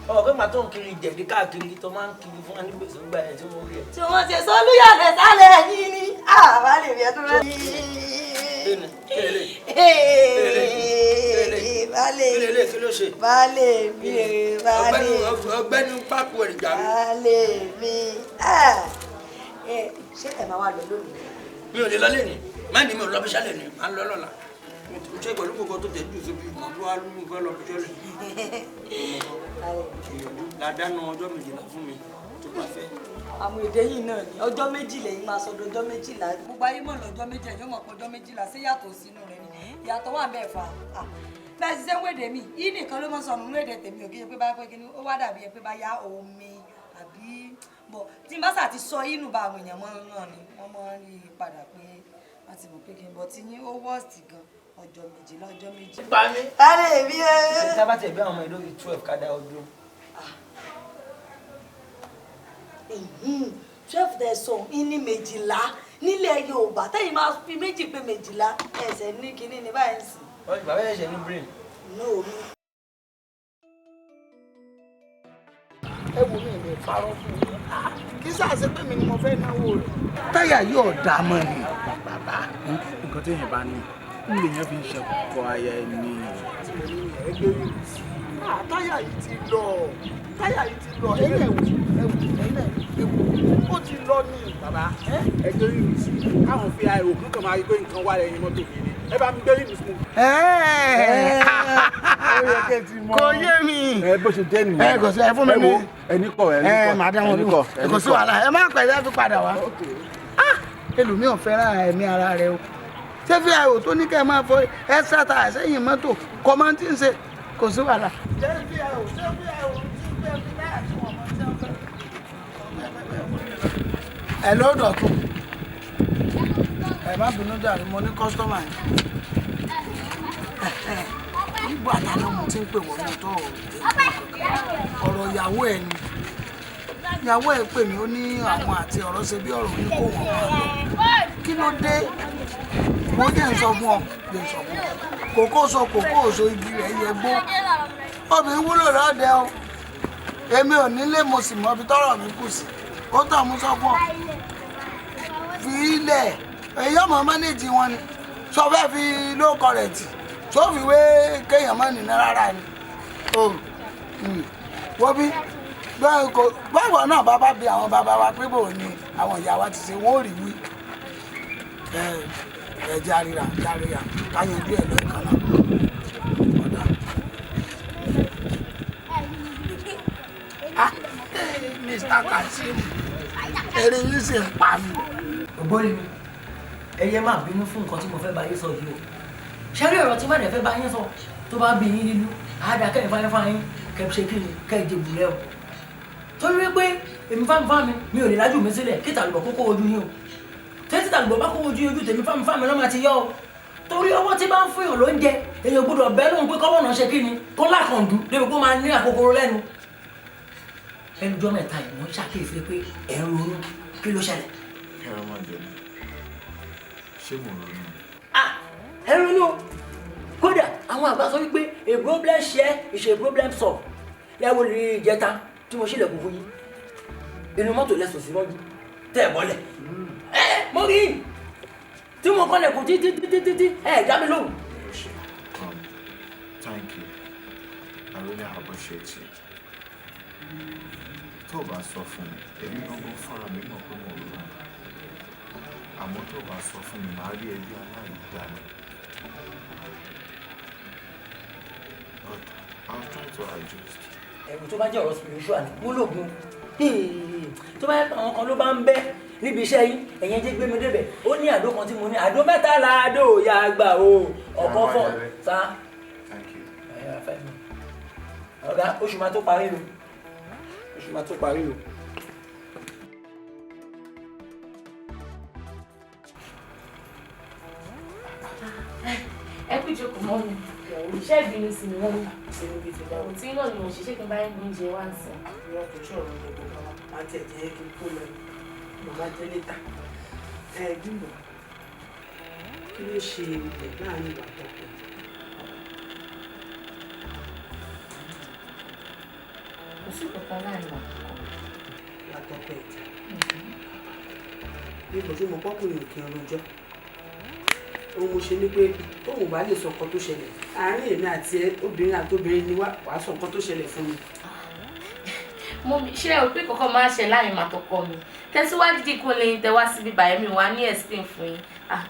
ọ̀rọ̀ pé màá tó ń kiri jẹ̀dí káàkiri tó máa ń kiri fún ẹni gbèsè ńgbà ẹ̀ tí mo rí ẹ. Tí wọ́n ṣe sọ́lúyàlẹ̀ sálẹ̀ yín ni àbá lè fi ẹ tó rẹ́. Baálé mi baálé ọ̀gbẹ́ni pákó ẹ̀ jà mí. Baálé mi ṣé ẹ máa wá lọ lónìí? Mi ò lè lọ lẹ́nu má ní mi ò lọ bí sálẹ̀ ni à ń lọ lọ́la ṣé pẹ̀lú gbogbo tó tẹ̀ jù síbi ìmọ̀ tó wá lóun fẹ́ lọ bí sálẹ̀. Làdánù ọjọ́ méjìlá fún mi tó bá fẹ́. Àwọn èdè yìí náà ni ọjọ́ méjì lẹ́yìn máa sọdọ̀ ọjọ́ méjìlá. Gbogbo ayé mọ̀ lọ́jọ́ méjì ẹ̀yọ́ mọ̀ pé ọjọ́ méjìlá ṣé yàtọ̀ sínú rẹ̀ ni ìyàtọ̀ wà bẹ́ẹ̀ fà á. Bẹ́ẹ̀ ṣiṣẹ́ ń wéde mi yìí nìkan ló mọ̀ sọnù ń wéde tèmi ò kí ṣe pé báyà pé kí ni ó wá dàbí ẹ pé bá yá omi àbí bọ̀ tí n bá sà ti sọ inú bá àwọn èèyàn mọ́ náà ni wọ́n mọ́ rí i padà pé wọ́n ti mọ̀ pé kí n bọ̀ tí yín ó wọ́ọ̀sì gan ọjọ́ méjìlá ọjọ́ méjì. Pa mí. Baálé mi ẹ. Ṣé tá bá tẹ̀ bí àwọn ọmọ ìlú 12 ká dá ọdún? 12 tẹ̀sán ní méjìlá nílẹ̀ Yorùbá tẹ́yìn máa fi méjì pé méjìlá ẹsẹ̀ ní kinní ní báyìí sí. Bàbá ẹ̀ṣẹ̀ ní brain. No mi. Ẹ wo mi lè parọ́ fún mi kí sáà ṣe pé mi ni mo fẹ́ náwó rẹ̀. Táyà yóò dá mọ́ ni. Bàbá nǹkan téèyàn bá ní ń lè yẹn fi ń ṣe ọkọ aya ẹni. Táyà yìí ti lọ táyà yìí ti lọ ẹ̀yin ẹ̀wù ẹ̀wù ẹ̀yin ẹ̀wù ó ti lọ ní. Bàbá ẹ gbé rímù sí káwọn fi àìwò kankan máa rí pé nǹkan wà lẹ́yìn mọ́tò mi ni ẹ bá mi gbé rímù sí. Kò yé mi. Ẹ bó ṣe jẹ́ nìyẹn. Ẹ kò sí ẹ fún mi ní. Ẹni kọ ẹni kọ ẹ máa dá wọn lóhùn kò sí wàhálà ẹ má pẹ̀lú ẹ fi padà wá. Ẹlòmíràn fẹ́ràn ẹ̀mí ara rẹ o. Ṣé fi àìwò tó ní kẹ́ ẹ máa fọ ẹ sáta sẹ́yìn mọ́tò kọ́ máa ń tí ń ṣe. Kò sí wàhálà. Jẹ́ bí ẹ ò ṣé bí ẹ ò ṣé bí ẹ fi náà tí wọ́n mọ̀ tí wọ́n fẹ́. Ẹ ló dọ̀tún. Ẹ má bínú jàre, mo ní kọ́sítọ́mà yẹn. Nígbà táwọn ọmọ ti ń pè wọ́n ní tó ọ̀rọ̀ ìyàwó ẹ̀ ni. Ìyàwó ẹ̀ pè mí, ó ní àwọn àti ọ̀rọ̀ ṣe bí ọ̀rọ̀ ní kò wọ́n máa lọ. Kí ló dé? Mo jẹ́ ń sọ fún ọ, jẹ́ ń sọ fún ọ. Kòkó sọ kòkó sọ, igi rẹ̀ yẹ gbó. Obìnrin wúlò lọ́dẹ o. Èmi ò nílé, mo sì mọ ibi tọ́rọ̀ mi kù sí. Ó tàn mú sọ fún ọ. Fi ilẹ̀ èyí ọmọ mánéjì wọn ni. Sọ fẹ́ fi low current sọ fi wé kéèyàn má nìna rárá ni. Wọ́n bí báwo náà bàbá bí àwọn bàbá wa pé bò ní àwọn ìyá wa ti ṣe, wọ́n ò rí wí. Ẹ jẹ́ àríra járíra ká yanjú ẹ̀ lẹ́ẹ̀kan náà. Ọ̀dà. Ah, Mr. Kasim, eré yìí sì ń pa mí. Ògbóni mi, ẹyẹ má bínú fún nǹkan tí mo fẹ́ bá yín sọ yìí o. Ṣé rí ọ̀rọ̀ tí má dẹ̀ fẹ́ bá yín sọ tó bá bí yín nínú, àádá kẹ́yìn fáyín fáyín kẹ́ ṣe kí ni kẹ́ jẹ̀bù rẹ o. Torí wípé èmi fámi fámi mi ò lè lájú mi sílẹ̀ kí tàlùbọ̀ kókó ojú yín o. Tẹ́tí tàlùbọ̀ bá kó ojú yín, ojú tèmi fámi fámi ló máa ti yọ o. Torí ọwọ́ tí bá ń fún yàn lóúnjẹ, èèyàn gbọ́dọ̀ bẹ́ẹ̀ lóhùn pé kọ́wọ́ náà ṣe kí ni kó lákàndú débi kó máa ní àkókòrò lẹ́nu. Ẹnujọ́ mẹ́ta yìí mo ń ṣàkíyèsí pé ẹ̀ ń ronú, kí ló ṣẹlẹ̀? Kẹ́rọ má jẹ ní. Ṣé mo ronú? Ah, ẹ ronú o. Kódà àwọn àgbà sọ wípé a problem share is a problem solved. Lẹ́wọ̀n lè ìjẹta tí mo ṣílẹ̀kùn fún yín. Inú mọ́tò lẹ́sùn sí mọ́jú tẹ́ ẹ̀ bọ́lẹ̀. Ẹ mo rí i tí mo kọ́lẹ̀kùn títí títí títí ẹ̀ dá mi lóhùn. Thank you. I really appreciate you. Tó o bá sọ fún mi, èmi gangan fúnra mi mọ̀ pé mo ronú. Àmọ́ tó o bá sọ fún mi, màá rí ẹbí aláìdáa ni. But I'll try to adjust. Ẹ̀rù tó bá jẹ́ ọ̀rọ̀ spiritual ni mo lóògùn. Tó bá yẹ pé àwọn kan ló bá ń bẹ́ níbi iṣẹ́ yín, ẹ̀yin jẹ́ gbé mi débẹ̀. Ó ní àdó kan tí mo ní, àdó mẹ́ta la àdó ya gbà o. Ọ̀kan fọ̀ sá. Thank you. Ọ̀gá, oṣù máa tó parí o. Oṣù máa tó parí o. Ẹ kú ìjókòó mọ́ mi. Ṣé ìbínú sí mi wọ́n ní ìbò tí náà ni mo ṣe, ṣé kí n bá yín gbóúnjẹ wá ń sìn? Ìwọ kò ṣọ̀rọ̀ oúnjẹ tó kọ́ wa, máa tẹ̀ jẹ́ kí n kó lọ, mo máa jẹ́ létà. Ẹ Bímbọ́, kí ló ṣe ilẹ̀ láàrin ìwà àtọkọ? Kò sí kankan láàrin ìwà àtọkọ. Ìwà àtọkọ ẹ̀jẹ̀. Bí kò tí mo pọ́kùnrin òkè ọlọ́jọ́. Ohun mo ṣe ni pé tóun bá lè sọ nǹkan tó ṣẹlẹ̀ àárín èmi àti obìnrin àti obìnrin ni wàá sọ nǹkan tó ṣẹlẹ̀ fún mi. Mummy, ṣé o pé kankan máa ń ṣe láàrin màtọkọ mi? Tẹ̀síwájú dínkù lẹ́yìn tẹ wá síbí báyìí, mi wá ní explain fún yín.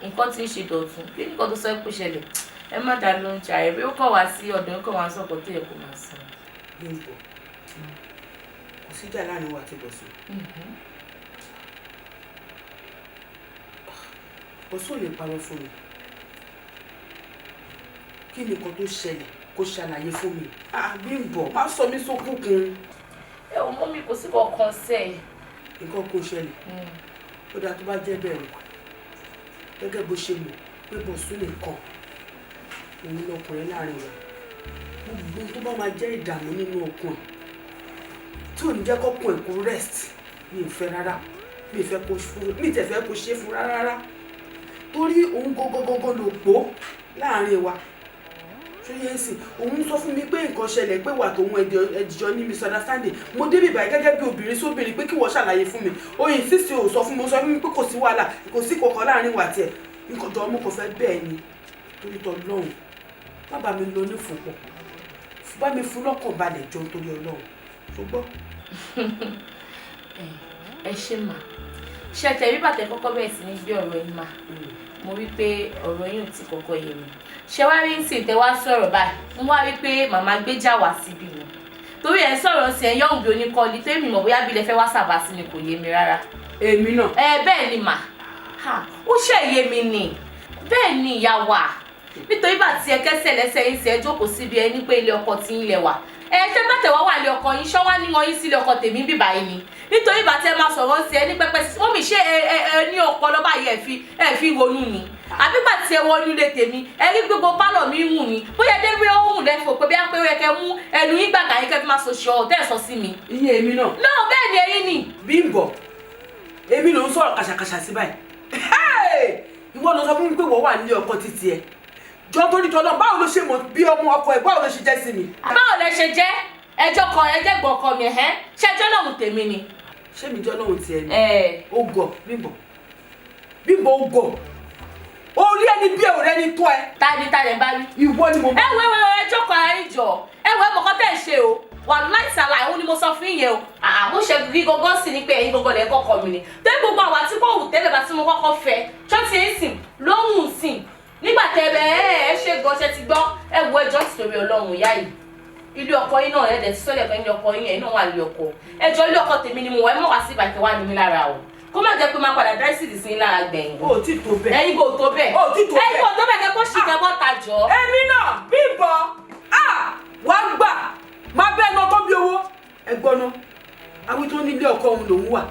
Nǹkan tí ń ṣe Dọ̀tun, kí nǹkan tó sọ pé ṣẹlẹ̀? Ẹ má dá lóúnjẹ ààrẹ bí ó kàn wá sí ọ̀dọ̀ yín kàn wá sọ̀kọ̀ tó yẹ kó máa sọ. Bímbọ́, kò síjà láàrin wa àti Bọ̀sún. Bọ̀sún ò lè parọ́ fún mi. Kí ni nǹkan tó ṣẹlẹ̀ kó ṣàlàyé fún mi? Bímbọ́, má sọ mí sókùnkùn. Ẹ ò mọ̀ mi, kò sí kankan sẹ́ ẹ̀. Nǹkan kò ṣẹlẹ̀. Ó dáa tó bá jẹ́ bẹ́ẹ̀ o. Gẹ́gẹ́ bó ṣe mọ̀ pé Bọ̀sún nìkan òun lọkùnrin láàrin wa. Gbogbo tó bá máa jẹ́ ìdààmú nínú ọkàn ẹ̀ tí ò ní jẹ́ kọ́kùn ẹ̀ kó rest, mi ò fẹ́ rárá. Mi ò fẹ́ kó mi ì tẹ̀ fẹ́ kó ṣe fún rárá rárá. Torí òun gangan ló pò láàrin wa. Ṣóyè ń sìn, òun sọ fún mi pé nǹkan ṣẹlẹ̀ pé wà tóun ẹ̀dìjọ ní misunderstanding. Mo débi báyìí gẹ́gẹ́ bí obìnrin sóbìnrin pé kí wọ́n ṣàlàyé fún mi. Oyin sísè ò sọ fún mi, ó sọ fún mi pé kò sí wàhálà, kò sí kankan láàrin wa tiẹ̀. Nǹkan jọ mo kàn fẹ́ bẹ́ẹ̀ ni torí tọ́ lọ́hùn. Má bá mi lọ nífòpọ̀. Bá mi fún lọ́kàn balẹ̀ jọ nítorí Ọlọ́run. Ṣùgbọ́n. Ẹ ṣé mà. Ṣé tẹ̀rí bàtẹ́ kọ́kọ́ bẹ̀rẹ̀ sí ní gbé ọ̀rọ̀ yín mà? Mo rí pé ọ̀rọ̀ yín ò tí kọ́kọ́ yé mi. Ṣé wá rí sí tẹ wá sọ̀rọ̀ báyìí? Mo wá rí pé màmá gbéjà wá síbí mi. Torí ẹ̀ ń sọ̀rọ̀ sí ẹ̀ yọ̀hùn bí oníkọ́lí torí mi mọ̀ bóyá bí ilẹ̀ fẹ́ wá sàbà sí mi kò yé mi rárá. Èmi náà. Ẹ bẹ́ẹ̀ ni mà. Ó ṣe yé mi ni. Bẹ́ẹ̀ ni ìyá wa. Nítorí bá ti ẹ kẹ́sẹ̀ lẹ́sẹ̀ yín sí ẹ jókòó síbi ẹ ní pé ilé ọkọ tí ń lẹ wà. Ẹ ṣé bá tẹ̀wá wà ilé ọkọ yín, ṣọ́ wá níwọ̀n yín sí ilé ọkọ tèmi bíbá yín ni. Nítorí bá tẹ máa sọ̀rọ̀ sí ẹ ní pẹ́pẹ́ sí, mọ́mì ṣé ẹ ní ọpọlọ báyìí ẹ fi ronú ni. Àbí gbà tí ẹ wọnú ilé tèmi, ẹ rí gbogbo pálọ̀ mi ń wù ní. Bóyá dé bí ó hùn lẹ́fọ̀ pé bí á pé ó yẹ kẹ́ mú ẹnu yín gbàgbà yín kẹ́ fi máa sọ̀ṣọ́ ọ̀tẹ́ ẹ̀ sọ sí mi. Iye èmi náà. Náà bẹ́ẹ̀ ni ẹ̀yin ni. Bímbọ́, èmi ló ń sọ̀rọ̀ kàṣàkàṣà sí báyìí. Ìwọ ló sọ fún mi pé wọ́n wà nílé ọkọ títí ẹ. Jọ torí tọ́lọ́, báwo ló ṣe mọ̀ bí ọmọ ọkọ ẹ̀, báwo ló ṣe jẹ́ sí mi? Báwo lẹ ṣe jẹ́? Ẹjọ́ kan ẹjẹ́ gbọ́ ọkọ mi ẹ̀hẹ́. Ṣé ẹjọ́ náà mú tèmi ni? Ṣé mi jọ́ lóhùn tiẹ̀ ni? Ó gọ̀ Bímbọ́. Bímbọ́ ó gọ̀. Orí ẹni bí ọ̀rẹ́ ni tó ẹ. Ta ni ta lẹ bá rí? Ìwọ ni mo. Ẹ wo ẹjọ́ kan ara yín jọ. Ẹ wo ẹmọ̀kan tẹ̀ ń ṣe o. Wàláì sàlàyé òun ni mo sọ fún yín yẹn o. Àmú ṣe rí gangan sí ni pé ẹ̀yin gangan lẹ kọ́kọ́ mi ni. Tẹ́ gbogbo àwa tí kò wù tẹ́lẹ̀ bá tí mo kọ́kọ́ fẹ́. Ṣọ́ọ̀tì ń sìn lóhùn sìn. Nígbà tẹ́ bẹ ẹ ṣe gan ṣe ti gbọ́ ẹ wo ẹjọ́ ti torí Ọlọ́run ìyá yìí. Ilé ọkọ yín náà ẹ̀dẹ̀ ti sọ́lẹ̀ kan ilé ọkọ yín ẹ̀yin náà wà ilé ọkọ. Ẹjọ́ ilé ọkọ tèmi ni mo wà, ẹ mọ̀ wá sí ìbàkẹ́ wá ní mi lára o. Kó má jẹ́ pé máa padà dá ìsìdì sí lára gbẹ̀yìn. O ò tí tó bẹ́ẹ̀. Ẹ̀yin kò tó bẹ́ẹ̀. O ò tí tó bẹ́ẹ̀. Ẹ̀yin kò tó bẹ́ẹ̀ kẹ́ kó ṣì kẹ́ bọ́ta jọ. Èmi náà Bímbọ́, wá gbà máa bẹ́ẹ̀ náà tó bí owó. Ẹ gbọ́ ná, àwọn tó nílé ọkọ òun lòún wà.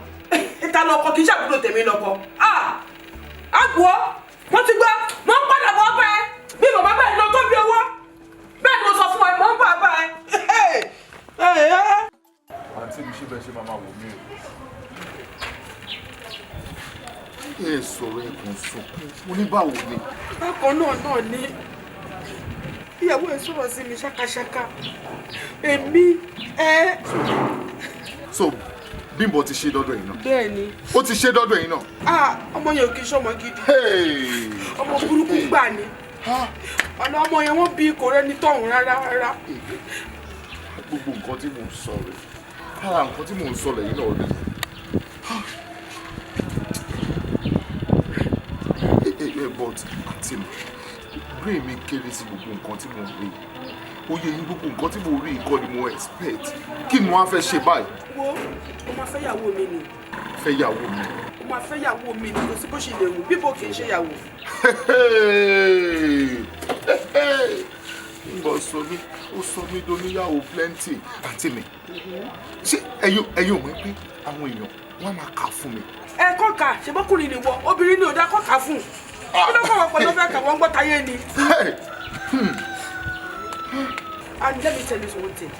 Ta lọkọ kì í ṣàbúrò tèmi lọkọ. Àgbọ̀ wọ́n ti gbọ́, mo ń padà bọ̀ bẹ́ẹ̀. Bí bàbá bẹ́ẹ̀ lọ tó bí owó. Bẹ́ẹ̀ ni mo sọ fún ẹ, mo ń bọ̀ bá ẹ. Àǹtí mi ṣe bẹ́ẹ̀ ṣe máa wò mí o. Ẹ sọ̀rọ̀ ẹ kàn sunkún, mo ní báwo ni. Bákan náà ni ìyàwó ẹ sọ̀rọ̀ sí mi ṣákaṣáka. Èmi ẹ. So Bímbọ́ ti ṣe dọ́dọ̀ yìí náà. Bẹ́ẹ̀ni. Ó ti ṣe dọ́dọ̀ yìí náà. Ọmọ yẹn ò kì í ṣọmọ gidi. Ọmọ burúkú gbà ni. Ọ̀nà ọmọ yẹn wọ́n bí kò rẹ́ni tọ̀hún rárá rárá. Gbogbo nǹkan tí mò ń sọ rẹ̀, ara nǹkan tí mò ń sọ lẹ́yìn náà rẹ̀. But àǹtí mi, brain mi kéré sí gbogbo nǹkan tí mò ń rí. Oyè yín gbogbo nǹkan tí mò ń rí kọ́ ni mo expect. Kí ni wọ́n á fẹ́ ṣe báyìí? Wo, o máa fẹ́ yàwó mi ni. Fẹ́ yàwó mi. O máa fẹ́ yàwó mi ni, kò sí bó ṣe lè wù, Bímbọ́ kì í ṣe yàwó. Bímbọ́ sọ mí, ó sọ mí doníyàwó plenty. Àǹtí mi, ṣé ẹ̀yin ò mọ̀ pé àwọn èèyàn wọ́n á máa kà fún mi? Ẹ kọ́ka, ṣe bọ́kùnrin ni wọ, obìnrin ni ò dá kọ́ka fún. Kí ló kọ̀ wọ́n pẹ̀lú ọ̀fẹ́ kà wọ́n gbọ́ tayé ni? And let me tell you one thing.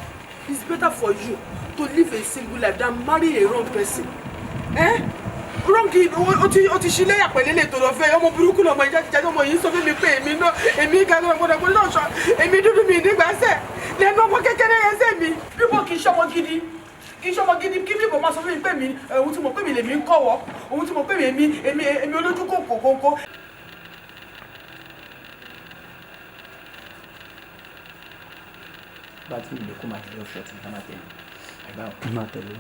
It's better for you to live a single life than marry a wrong person. Eh? Wrong o ti ṣílẹ̀ pẹ̀lú ilé tó lọ fẹ́, ọmọ burúkú lọmọ ìjáde ọmọ yìí sọ fún mi pé èmi náà, èmi gàdúrà gbọdọ̀ gbọdọ̀ sọ, èmi dúdú mi nígbàsẹ̀, lẹ́nu ọmọ kékeré ẹsẹ̀ mi. Bímbọ́ kì í ṣọmọ gidi. Kì í ṣọmọ gidi kí Bímbọ́ máa sọ fún mi pé mi, òun tí mo pè mí lèmi ń kọ̀wọ́, òun tí mo pè mí èmi èmi olójú kòkò kòkó. Bá a ti ń lè kó máa tẹ̀lé ọ̀ṣọ́ tí ká máa tẹ̀lé àgbà ò máa tẹ̀lé.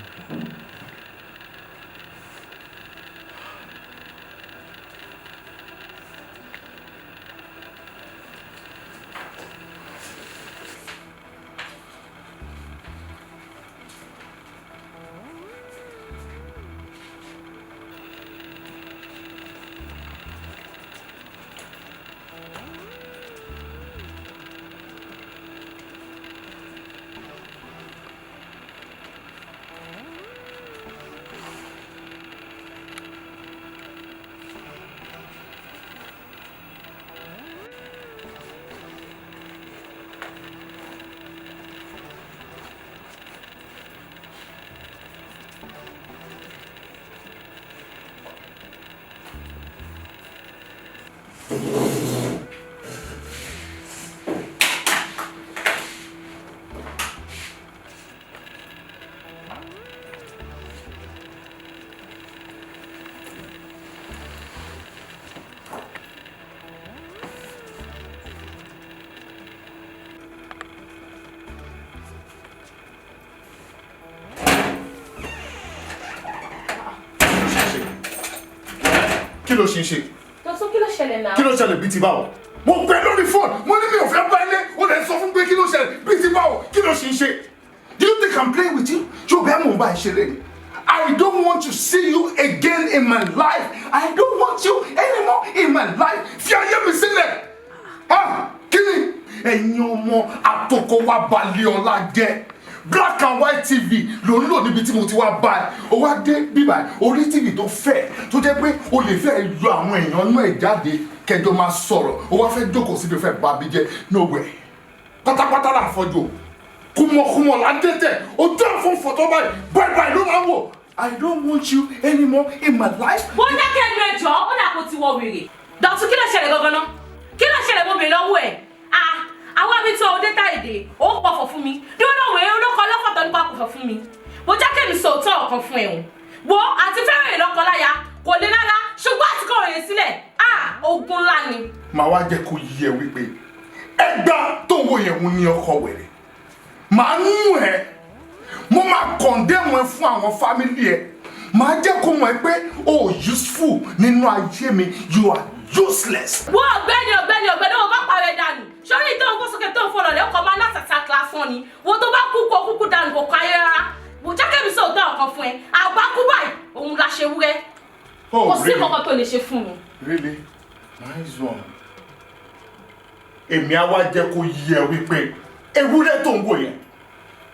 Kí ló ṣe ń ṣe? Dọ̀tún kí ló ṣẹlẹ̀ náà? Kí ló ṣẹlẹ̀ bíi ti báwo? Mo pè lórí fóònù, mo ní mi ò fẹ́ bá ilé, ó lè sọ fún pé kí ló ṣẹlẹ̀ bíi ti báwo? Kí ló ṣe ń ṣe? Do you think I'm playing with you? Ṣé o bẹ́ẹ̀ mò ń bá ẹ ṣeré ni? I don't want to see you again in my life. I don't want you anymore in my life. Fi ayé mi sílẹ̀. Kí ni ẹ̀yin ọmọ àtòkọ wa balẹ̀ ọlá jẹ́? Black and white TV ló ń lò níbi tí mo ti wá bá ẹ. O wá dé bíbá ẹ, orí TV tó fẹ̀ tó jẹ́ pé o lè fẹ́ yọ àwọn èèyàn náà ẹ̀ jáde kẹjọ máa sọ̀rọ̀. O wá fẹ́ jókòó síbi, o fẹ́ bá mi jẹ́. Nowhere. Pátápátá là fọjú o, kúmọ̀kúmọ̀ là ń dẹ́tẹ̀ ojú àfọ̀n fọ̀tọ́ báyìí báyìí báyìí ló máa ń wò. I don't want you anymore in my life. Wọ́n dákẹ́ ẹnu ẹjọ́, ó dà kó ti wọ wèrè. Dọ̀tún, kí ló ṣẹlẹ̀ gangan náà? Kí ló ṣẹlẹ̀? Mo bèèrè lọ́wọ́ ẹ̀. Àwọn àmì tó o dé tá èdè, ó pọ̀fọ̀ fún mi. Dúró náà, wèrè olóko ọlọ́fọ̀tọ̀ nípa pọ̀fọ̀ fún mi. Mo jẹ́ kẹ́mi sọ òótọ́ ọ̀kan fún ẹ̀ o. Wo, àti fẹ́ràn ìlọ́kọ láya kò le rárá, ṣùgbọ́n àti kọ̀ rèé sílẹ̀, ogun ńlá ni. Màá wá jẹ́ kó yí ẹ wípé ẹgbà tó ń wò yẹn ń ní ọkọ wẹ̀rẹ̀. Màá nù ẹ, mo máa condemn ẹ fún àwọn family ẹ. Màá jẹ́ kó mọ̀ ẹ́ pé o ò useful nínú ayé mi, you are useless. Wo, ọ̀gbẹ́ni, ọ̀gbẹ́ni, ọ̀gbẹ́ni, o bá parẹ́ dànù. Sórí tó ń kó sókè tó ń fọlọ lẹ, ọkọ máa látàtà lásán ni. Wo, tó bá kú, kó kúkú dànù, kò kọ ayé rárá. Wo, jẹ́ mi sọ òótọ́ ọ̀kan fún ẹ. Àbákú báyìí òun la ṣe wúrẹ́. Oh, kò sí really? kankan tó lè ṣe fún mi. Really? Nice one. Èmi á wá jẹ́ kó yí ẹ wípé ewúrẹ́ tó ń wò yẹn,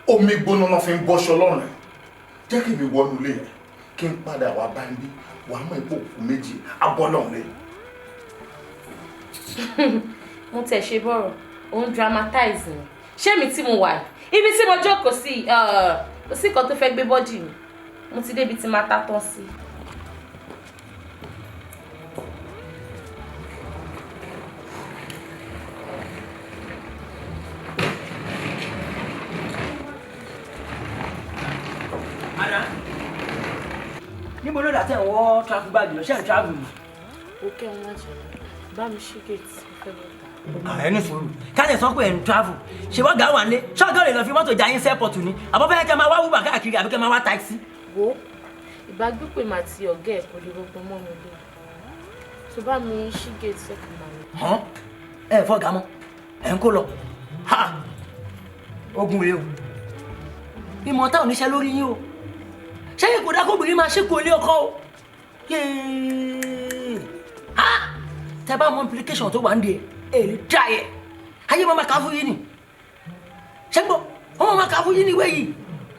omi gbóná náà fi ń bọ́ṣọ lọ́rùn ẹ̀. Jẹ́ kí mi wọnú ilé yẹn, kí n padà wá bá ń bí wàá mọ̀ ipò òkú méjì abọ́lọ́run lé. Mo tẹ̀ ṣe bọ̀rọ̀, òun dramatize ni. Ṣé mi tí mo wà yìí, ibi tí mo jókòó sí, kò sí nǹkan tó fẹ́ gbé body mi. Mo ti débi tí máa tá tán sí. Ada, níbo ló dà tẹ̀ ń wọ́ travel bag lọ? Ṣé ń travel ni? Òkè wọn máa jẹ bá mi ṣí gate, mo fẹ́ bọ́ ta. Ẹni sùúrù, káyọ̀ sọ pé ẹ̀ ń travel, ṣé wọ́n gà wà ní ṣọ́ọ̀gá lè lọ fi mọ́tò já yín sẹ́pọ̀tù ni, àbọ̀fẹ́ kẹ́ máa wá Uber káàkiri àbí kẹ́ máa wá taxi? Wo, ìbágbépè mà ti ọ̀gá ẹ̀ kò lè rọgbọn mọ́ mi lé tó bá mi ṣí gate sẹ́kùn máa mi. Hàn ẹ fọ́gà mọ́ ẹ̀ ń kó lọ ha, ogun rèé o. Ìmọ̀ táwọn oníṣẹ́ lórí yín o, ṣé kò dá kóbìnrin máa ṣe kó ilé ọkọ o? Yéé, ha, tẹ bá mọ implication tó wà ń di ẹ lè try ẹ. Ayé máa ma kà fún yín ni, ṣé ń gbọ́? Wọ́n máa kà fún yín ní ìwé yìí.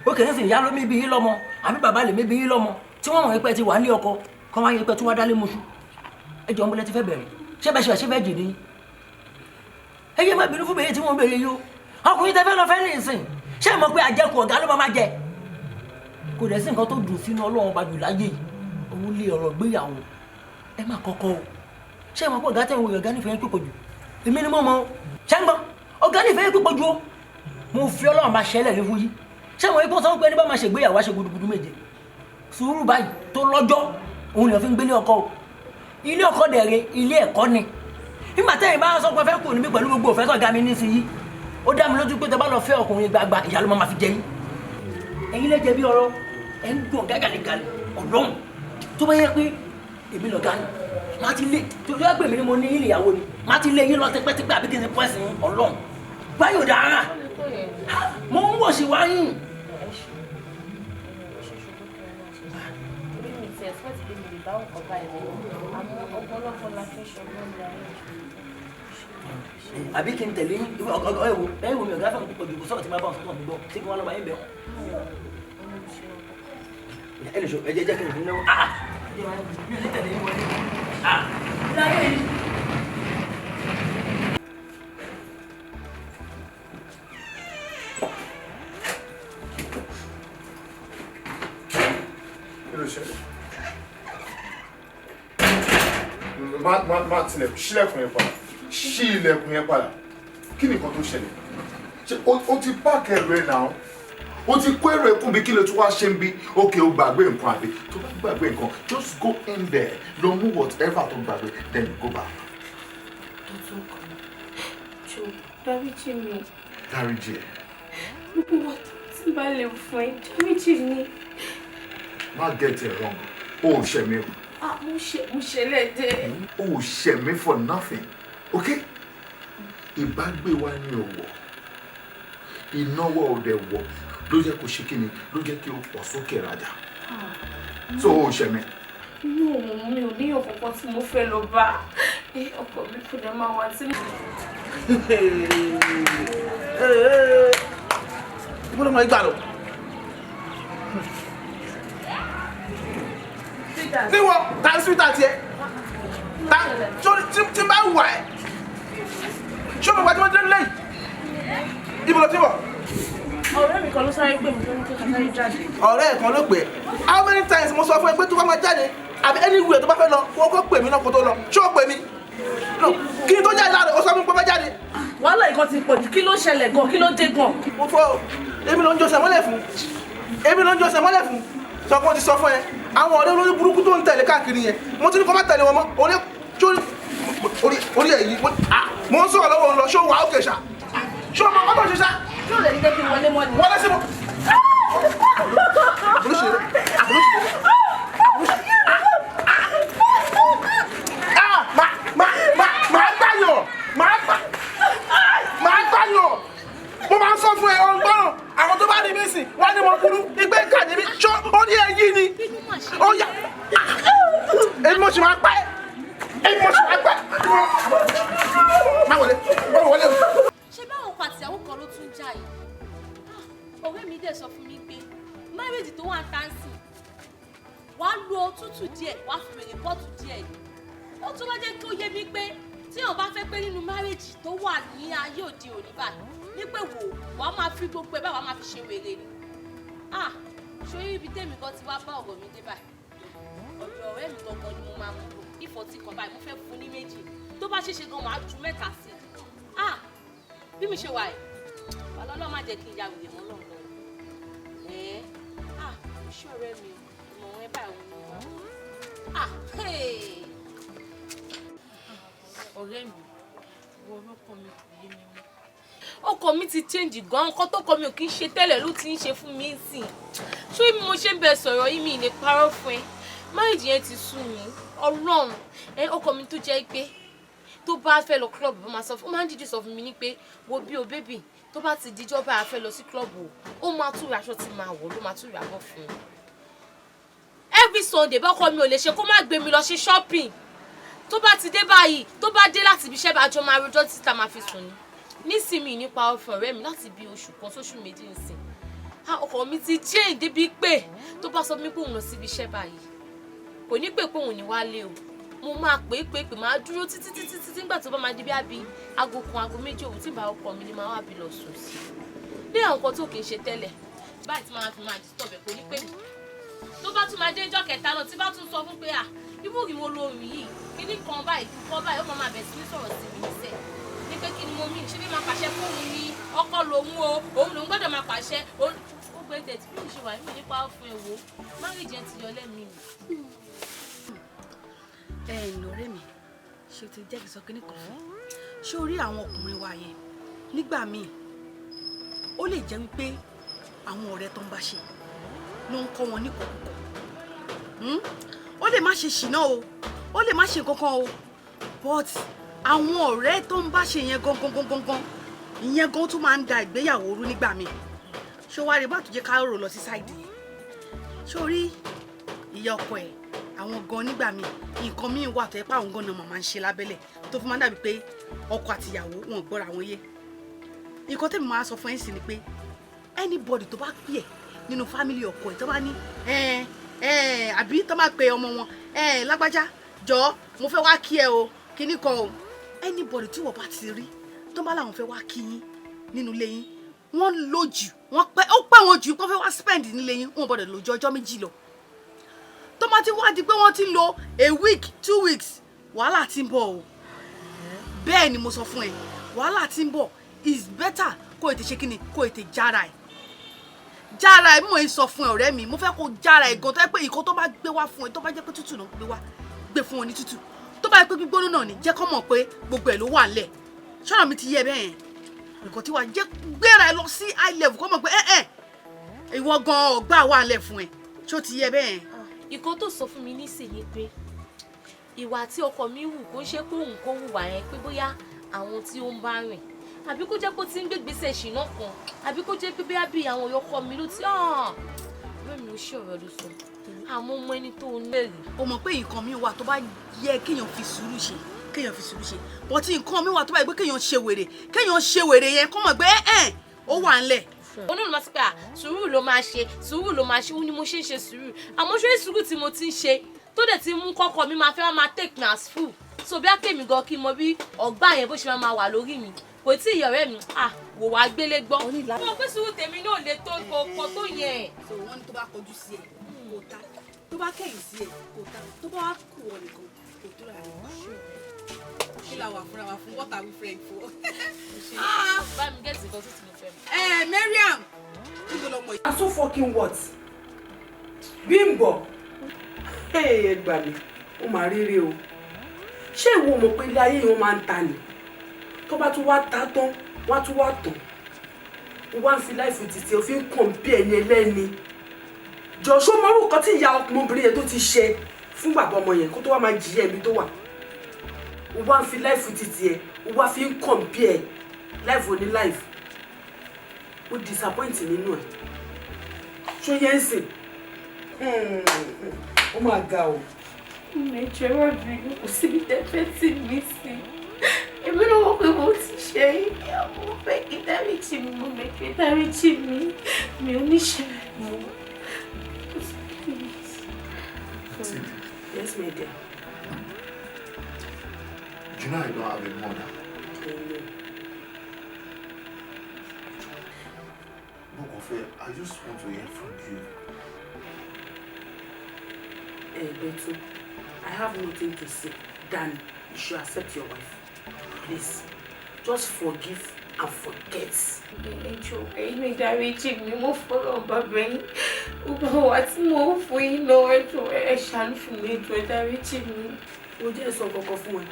Ó kì í sìn ìyá ló mi bí yín lọ́mọ àbí bàbá lè mi bí yín lọ́mọ tí wọ́n mọ̀ pé ti wà ní ọkọ kọ́ wáyé pé tí wọ́n dálé muṣu. Ẹ jọ ń bọ́lẹ́ ti fẹ́ bẹ̀rẹ̀, ṣé bẹ́ẹ̀ ṣe wà, ṣé bẹ́ẹ̀ jì ní. Ẹ yé má bínú fún bèrè tí wọ́n bèrè yìí o. Ọkùnrin tẹ fẹ́ lọ fẹ́ ní ìsìn, ṣé ẹ mọ̀ pé àjẹkù ọ̀gá ló máa jẹ? Kò dẹ̀ sí nǹkan tó dùn sínú Ọlọ́run ọba jù láyé yìí òun lé ọ̀rọ̀ gbéyàwó. Ẹ má kọ́kọ́ o. Ṣé ẹ mọ̀ pé ọ̀gá tẹ̀ ń wo, ọ̀gá nífẹ̀ẹ́ pípọ̀ jù? Èmi ni mo mọ̀ o. Ṣé ń gbọ́? Ọ̀gá nífẹ̀ẹ́ pípọ̀ jù o. Mo fi Ọlọ́run máa ṣẹlẹ̀ ní fún yín. Ṣé àwọn ikú sọ pé ẹni bá máa ṣègbéyàwó á ṣe gudugudu méje, sùúrù báyìí tó lọ́jọ́ òun lè fi ń gbélé ọkọ o. Ilé ọkọ dẹ̀rẹ̀, ilé ẹ̀kọ́ ni. Nígbà tẹ́yìn bá sọ pé fẹ́ kù níbí pẹ̀lú gbogbo òfẹ́ sọ̀gá mi nísìnyí, ó dá mi lójú pé tẹ bá lọ fẹ́ ọkùnrin gbagba, ìyá ló máa fi jẹ yín. Ẹ̀yin lẹ́jẹ̀ bí ọ̀rọ̀ ẹ̀ ń gbọ̀n gágàlégàlè ọ̀dọ́n. Tó bá yẹ pé èmi lọ̀gá ni màá ti lé, tó yẹ pé èmi ni mo ní ilé ìyàwó ni màá ti lé yín lọ tipẹ́tipẹ́, àbí kí n ṣe pọ́ẹ̀sì yín. Ọlọ́run báyọ̀ dára, mo ń wọ̀ sí wáyìn. Orí mi ti expect pé mi lè bá ọkọ̀ báyìí lọ, àmọ́ ọ̀pọ̀lọpọ̀ la fi ń ṣọgbọ́n ní ayé. Àbí kí n tẹ̀lé yín? Ẹ wo, ẹ wo mi, ọ̀gá fẹ́ràn púpọ̀ jù. Kò sọ̀rọ̀ tí máa bá wọn sọ́kàn mi gbọ́ sí kí wọ́n lọ́ọ́ bá yín bẹ̀ wọ́n. Ẹ lè sọ, ẹ jẹ́ kí n fún náà. Ah, mi ò ní tẹ̀lé yín wọlé. Ah, láyé yìí. Kí ló ṣẹlẹ̀? Má tilẹ̀kùn, ṣílẹ̀kùn yẹn padà, ṣí ilẹ̀kùn yẹn padà. Kí ni nǹkan tó ṣẹlẹ̀? Ṣé o ti páàkì ẹrù ẹ náà? O ti kó ẹrù ẹ kún bí? Kí ló tún wá ṣe ń bí? Ókè, o gbàgbé nǹkan àbí? Tó bá gbàgbé nǹkan, just go in there, lọ mú whatever tó gbàgbé, then you go back. Dọ̀tún kan, jọ, dáríjì mi. Dáríjì ẹ? Gbogbo wa tó ti bá lè fún ẹ, dáríjì mi. Má get it wrong, o ò ṣẹ̀ mí o. Ah, mo ṣe lẹ́dẹ̀. O ò ṣẹ̀ mí for nothing, okay? Ìbágbé wa ni ò wọ̀, ìnáwó ò dẹ̀ wọ̀, ló jẹ́ kó ṣe kí ni, ló jẹ́ kí o pọ̀ sókè rajà, so o ò ṣẹ̀ mí. Inú òun mi ò níyàn kankan tí mo fẹ́ lọ bá. Ẹ ọkọ mi fún ẹ máa wá sí. Ibo ló mọ ìgbà lọ. Níwọ̀ ta ń sweetheart tiẹ̀ ta tí n bá wà ẹ́ ṣé o mọ̀ pàtó dé lẹ́yìn ibo ló ti bọ̀. Ọ̀rẹ́ mi kan ló sáré pè mí tó ní kí n sáré jáde. Ọ̀rẹ́ ẹ̀ kan ló pè é. How many times mo sọ fún ẹ pé tó bá máa jáde àbí anywhere tó bá fẹ́ lọ kó kó pè mí náà kó tó lọ, ṣé o pè mí? No, kí n tó jáde láàárọ̀ o sọ fún mi pé fẹ́ jáde. Wàhálà ìkan ti pọ̀ jù, kí ló ṣẹlẹ̀ gan, kí ló dé gan? Mo fọ́ o, èmi ló ń jọ́sẹ̀ mọ́lẹ̀ fún, èmi ló ń jọ́sẹ̀ mọ́lẹ̀ fún. Sọ pé mo ti sọ fún ẹ, àwọn ọ̀rẹ́ olórí burúkú tó ń tẹ̀lé káàkiri yẹn, mo ti ní kó má tẹ̀lé wọn mọ́. Orí orí orí ẹ̀ yìí, mo ń sọ̀rọ̀ lọ́wọ́ ń lọ, ṣé o wà ókè ṣá? Ṣé o mọ ọkọ tó ń ṣe ṣá? Ṣé o lè ní jẹ́ kí n wọlé mọ́ ni? Wọlé sí mo. Àbúrúṣe àbúrúṣe àbúrúṣe. Ah! Má má má má gbàyàn! Má gbà má gbàyàn! Mo máa ń sọ fún ẹ ọ̀ngbọ́n àwọn tó bá rí mi sìn wá ní mo kúrú ìgbé ìkà ní mi ṣó ó ní ẹ yí ni ó yà èmi mo sì máa pẹ́ èmi mo sì máa pẹ́ má wọlé má wọlé. Ṣé báwọn ọkọ àtìyàwó kan ló tún jà yìí? Ọ̀rẹ́ mi dẹ̀ sọ fún mi pé marriage tó wà ń tán sí wàá lo òtútù díẹ̀, wàá fi wèrè pọ́ọ̀tù díẹ̀ ni. Ó tún wá jẹ́ kí ó yé mi pé tí èèyàn bá fẹ́ pé nínú marriage tó wà ní ayé òde òní báyìí ní pé wò wàá máa fi gbogbo ẹ̀ báyìí wàá máa fi ṣe wèrè ni. Ah, ṣé ibi tèmi kan ti wá bá ọ̀rọ̀ mi dé báyìí, ọ̀dọ̀ ọ̀rẹ́ mi gangan ni mo máa mú lò. Ìfọ̀tí kan báyìí mo fẹ́ fún ní méjì, tó bá ṣeéṣe gan màá ju mẹ́ta sí i. Ah, bí mi ṣe wà yìí, ọlọ́lọ́ má jẹ́ kí n ya wèrè mọ́ lọ́nà. Ẹ̀ ah, ṣé ọ̀rẹ́ mi ìmọ̀ràn ẹ báyìí òun ni mo máa mú. Ah, hey! Ọ̀rẹ́ mi, wọ ọkọ mi kò yé mi mọ́. Ọkọ mi ti change gan, nǹkan tó kọ mi ò kí ń ṣe tẹ́lẹ̀ ló ti ń ṣe fún mi sìn. Ṣé bí mo ṣe ń bẹ sọ̀rọ̀ yìí mi lè parọ́ fún ẹ? Marriage yẹn ti sú mi, Ọlọ́run. Ẹ ọkọ mi tó jẹ́ pé tó bá fẹ́ lọ club, ó máa sọ fún, ó máa ń dídì sọ fún mi ní pé wo bí o baby, tó bá ti dijọ́ bá a fẹ́ lọ sí club o, ó máa tún ra aṣọ tí máa wọ̀ ló máa tún ra bọ̀ fún mi. Every Sunday bọ́kọ mi ò lè ṣe kó má gbé mi lọ ṣe shopping. Tó bá ti dé báyìí, tó bá dé láti ibi iṣẹ́ bá jọ máa rojọ́ títà máa fi sùn ni. Nísìnyí nípa ọ̀fẹ́ ọ̀rẹ́ mi láti bí oṣù kan sóṣù méjì nsìn. Ọkọ mi ti change débi pé tó bá sọ mí pé òun lọ síbi iṣẹ́ báyìí, kò ní pè pé òun ní wálé o. Mo máa pè pè pè máa dúró títí títí títí nígbà tó bá máa di bí àbí aago kan aago méjì òru tí bá ọkọ mi ni máa wá bí lọ sùn sí. Ní àwọn nǹkan tó kì í ṣe tẹ́lẹ̀ báyìí tí máa fi máa disturb ẹ̀ kò ní pè mí. Tó bá tún máa dé ìjọ́ kẹta lọ tí bá tún sọ fún pé à ibú ìwọ lo rìn yìí kíní kan báyìí kan báyìí ó máa máa bẹ̀ sí ní sọ̀rọ̀ sí mi níṣẹ́. Ní pé kí ni mo mí ṣé bí máa pàṣẹ fún òun ni ọkọ lòun o, òun lòun gbọ́dọ̀ máa pàṣẹ. Ó gbé tẹ̀ tí mi ṣe wà mí nípa fún ẹ wo marriage yẹn ti yọ lẹ́mìí mi. Ẹ ǹlẹ́ ọ̀rẹ́ mi, ṣé o ti jẹ́ kí n sọ kíní kan fún ẹ? Ṣé o rí àwọn ọkùnrin wa yẹn nígbà míì ó lè jẹ́ wípé àwọn ọ̀rẹ́ tó ń bá ṣe ló ń kọ́ wọn ní kọ̀kọ̀kọ̀. Ó lè má ṣe ṣìnà o, ó lè má ṣe kankan o, but àwọn ọ̀rẹ́ tó ń bá ṣe yẹn gangan gangan gan ìyẹn gan tún máa ń da ìgbéyàwó rú nígbà míì. Ṣé o wá rí bá tó jẹ́ ká rò lọ sí side yẹn? Ṣé o rí ìyá ọkọ ẹ̀ àwọn gan nígbà míì nǹkan míì wà tó yẹ pé àwọn gan náà màmá ń ṣe lábẹ́lẹ̀ tó fi máa ń dàbí pé ọkọ àtìyàwó wọn gbọ́ra wọn yé. Nǹkan tẹ́mi máa sọ fún ẹ̀ sí ni pé anybody tó bá pè ẹ́ nínú family ọkọ ẹ̀ tó bá ní àbí tó máa pe ọmọ wọn lágbájá jọ mo fẹ́ wá kí ẹ o kíní kan o, anybody tí wọ́n bá ti rí tó bá láwọn fẹ́ wá kí yín nínú ilé yín, wọ́n lò jù wọ́n pẹ́ ó pẹ́ wọn jù wọ́n fẹ́ wá spend nílé yín, wọ́n gbọ́dọ̀ lò ju ọjọ́ méjì lọ. Tó bá ti wá di pé wọ́n ti lo a week 2 weeks, wàhálà ti ń bọ̀ o. Bẹ́ẹ̀ ni mo sọ fún ẹ, wàhálà ti ń bọ̀. Is better kó ètè ṣe kíni kó ètè jára ẹ̀ jára ẹ̀. Mo ń sọ fún ẹ ọ̀rẹ́ mi, mo fẹ́ kó jára ẹ̀ gan tó yẹ pé ìkan tó bá gbé wá fún ẹ tó bá jẹ́ pé tútù náà gbé wá gbé fún ọ ní tútù, tó bá yẹ pé gbígbóná náà ni jẹ́ kó mọ̀ pé gbogbo ẹ̀ ló wà ńlẹ̀. Ṣọ́nà mi ti yé ẹ bẹ́ẹ̀ yẹn? Nǹkan tí wàá jẹ́ gbéra ẹ lọ sí high level kó mọ̀ pé ẹ ìwọ gan ọgbà wà ńlẹ̀ fún ẹ. Ṣó ti yé ẹ bẹ́ẹ̀ yẹn? Ìkan tó sọ fún mi nísìnyí pé ìwà tí ọkọ mi wù kó ṣe pé òun kó hùwà yẹn pé bóyá àwọn tí ó ń bá rìn àbí kó jẹ́ pé ó ti ń gbégbèsè ṣìnà kan àbí kó jẹ́ pé bóyá bí àwọn ọkọ mi ló ti bẹ́ẹ̀ mi ò ṣe ọ̀rọ̀ ló sọ àmọ́ ọmọ ẹni tó ń lè rí. O mọ̀ pé nǹkan mi wà tó bá yẹ kéèyàn fi sùúrù ṣe, Kéèyàn fi sùúrù ṣe, but nǹkan mi wà tó bá yẹ pé kéèyàn ṣe wèrè yẹn kọ́ mọ̀ pé ẹ̀ ó wà ńlẹ̀. Onínú máa sọ pé à, sùúrù ló máa ṣe, sùúrù ló máa ṣe. Ó ní mo ṣe ń ṣe sùúrù, àmọ́ ṣé sùúrù tí mo ti ń ṣe tó dẹ̀ ti mú kọ́kọ́ mi máa fẹ́ wá máa take me as fool? So bí akémi gan kí n mọ bí ọgbà yẹn bó ṣe máa wà lórí mi, kò tí ì ọ̀rẹ́ mi à wò wá gbélé gbọ́. Mo pé sùúrù tèmi náà lè tó kò tó yẹn. So wọ́n ní tó bá kọjú sí ẹ kò ta, tó bá kẹ̀yìn sí ẹ kò ta, tó bá wá kù ọ nìkan kò tó rà rẹ. Kí la wà fúnra wa fún? What are we friends for? Bá mi get nǹkan tó ti mo fẹ́ mu. Ẹ Mariam, níbo lọmọ yìí? And so fucking what? Bímbọ́, ẹ gbà mí, ó máa rírí o. Ṣé ìwọ mọ̀ pé ilé ayé yìí wọ́n máa ń ta ni? Tó bá tún wá ta tán, wọ́n á tún wá tàn. Ó wá ń fi life títí o fi ń kàn bí ẹni ẹlẹ́ni. Jọ̀ṣọ́ mọ́rù kan tí ìyá ọmọbìnrin yẹn tó ti ṣe fún bàbá ọmọ yẹn kó tó wá máa jìyà ẹbí tó wà. Ó wá ń fi life títí ẹ, ó wá fi ń kàn bí ẹ life oní life. Ó disappoint nínú ẹ. Ṣó yẹn ń sìn? Ó máa ga o. Ẹjọ́, ẹ má bínú, kò síbi tẹ́fẹ́ tì mí sí. Èmi náà wọ́n pé mo ti ṣe é, mo fẹ́ kí dáríjì mi, mo fẹ́ kí dáríjì mi, mi ò ní ṣe mọ́. Yes, my dear. Do you know I don't have a mother? Bokofe, I just want to hear from you. Hey, Dotun, I have nothing to say than you should accept your wife. Please, just forgive and forget. Ẹjọ́, ẹ̀yin mi, dáríjì mi, mo fọlọ́ bàbá yín. Gbogbo wa tí mo fún yín lọ, ẹjọ́, ẹ ṣàánú fún mi, ẹjọ́, ẹ dáríjì mi. Mo jẹ́ sọ kankan fún ẹ.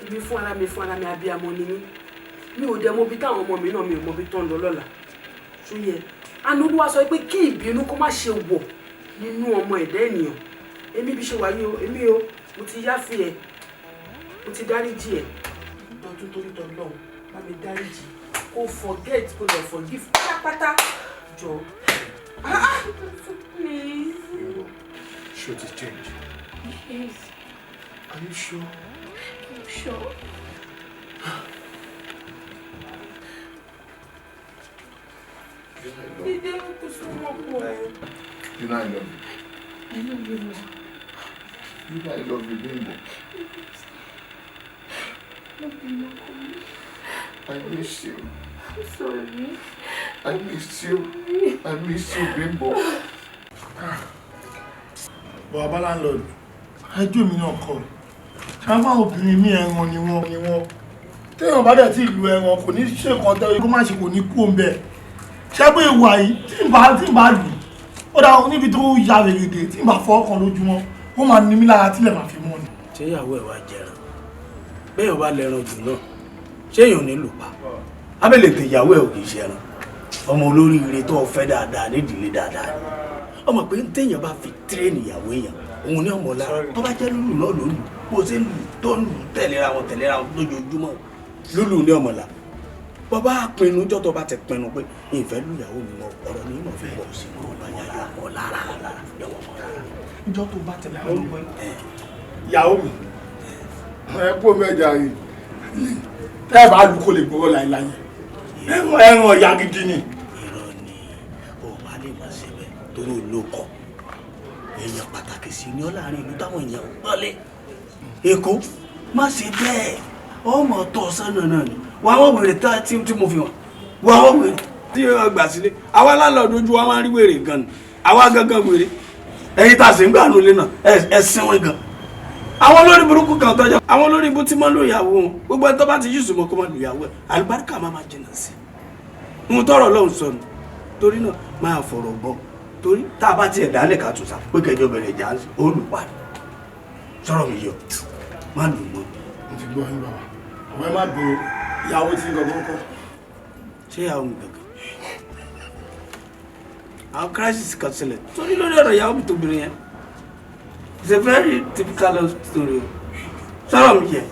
Èmi fún ara mi, abiyamọ ni mí. Mi ò dẹ̀ mọ ibi táwọn ọmọ mi náà, mi ò mọ ibi tó ń lọ lọ́la. Ṣó yẹ? Àná Olúwa sọ pé kí ìbínú kó má ṣe wọ̀ nínú ọmọ ẹ̀dá ènìyàn. Èmi bí ṣe wà yìí o, èmi o, mo ti yáfi ẹ, mo ti dáríjì ẹ. Dọ̀tún, torí tọlọ́run, bá mi dáríjì. Kó forget, kó lè forgive pátápátá. Jọ. Please. Should it change? Yes. Are you sure? I'm sure. You know I love you. Dídé kò sún ọkọ ẹ. You know I love you. I love you more. You know I love you, Bimbo. Love you more. I miss you. I'm sorry. I miss you. I miss you, Bimbo. Bàbá landlord, ẹjọ́ mi náà kọ́ ṣáfà. Obìnrin mi, ẹran ni wọ́n ni wọ́n. Téèyàn bá dẹ̀ tí ìlú ẹran kò ní ṣe kan tẹ́ kó má ṣe, kò ní kú òun bẹ́ẹ̀. Ṣé pé ìwà yìí tí n bá lù ó dá níbi tó ya wèrèdè, tí n bá fọ́ ọkàn lójúmọ́, ó máa ní mí lára tílẹ̀ máa fi mọ́ ni. Ṣé ìyàwó ẹ̀ wá jẹran bẹ́ẹ̀ bá lẹ́ran jù náà, ṣé èèyàn ò ní lù pa abẹ́lẹ̀ tẹ? Ìyàwó ẹ̀ ò kì í ṣe ẹran. Ọmọ olóríire tó fẹ́ dáadáa nídìílé dáadáa ni. Ọmọ pé téèyàn bá fi train ìyàwó èèyàn, òun ní ọmọ lára. Tó bá jẹ́ lúlù náà ló lù, bó ṣe ń lù tó ń lù tẹ̀léra wọn lójoojúmọ́, lúlù ní ọmọ là. Bàbá pinnu jọ́ tó bá ti pinnu pé ìfẹ́ lù ìyàwó mi mọ́, ọ̀rọ̀ ní ìmọ̀ fi pọ̀ sí i ọmọ lára yọmọ mọ́ lára. Ìjọ tó bá ti pinnu pé ìyàwó mi, ẹ kó mẹ́jà yìí, tẹ́ ẹ bá lù kó lè gbọ́rọ̀ láìláyé, ẹran ẹran ọ̀yà gidi ni. Irọ́ ni, ó wà lè má ṣe bẹ́ẹ̀ torí olóko èèyàn pàtàkì sí ní ọ láàrin ìlú táwọn èèyàn ò gbọ́lé. Èkó, má ṣe bẹ́ẹ̀. Ọmọ tó sọ́nà náà ni wà á wọ́n wèrè tá tí mo fi hàn wà á wọ́n wèrè tí wọ́n gbà sílé. Àwa lálọ́ọ̀dún ojú wa máa ń rí wèrè gan ni. Àwa gangan wèrè, ẹ̀yin tá a sì ń gbà nulẹ̀ náà, ẹ sínwín gan. Àwọn olórí burúkú kan tọ́jà, àwọn olórí ibú tí máa ń lo ìyàwó wọn, gbogbo ẹni tó bá ti yíṣù mọ́ kó máa lo ìyàwó ẹ̀, àlùbáríkà máa máa jìnnà sí i. Ohun tọrọ lọ́hùn sọnù. Torí náà, máa fọ̀rọ̀ gbọ́, torí tá a bá tiẹ̀ dálẹ̀ ká tún sá pé kẹjọ bẹ̀rẹ̀ ìjà olùparí sọ̀rọ̀ mi yọ, má lù mọ́. Mo ti gbọ́ yín, bàbá. Àwọn ẹ má bèrè ìyàwó tí ń gangan kọ́. Ṣé ìyàwó mi gangan, àwọn crisis kan ṣẹlẹ̀ torí lórí ọ̀rọ̀ ìyàwó mi tó bìnrin yẹn. It's a very typical love story o. Sọ̀rọ̀ mi yẹ.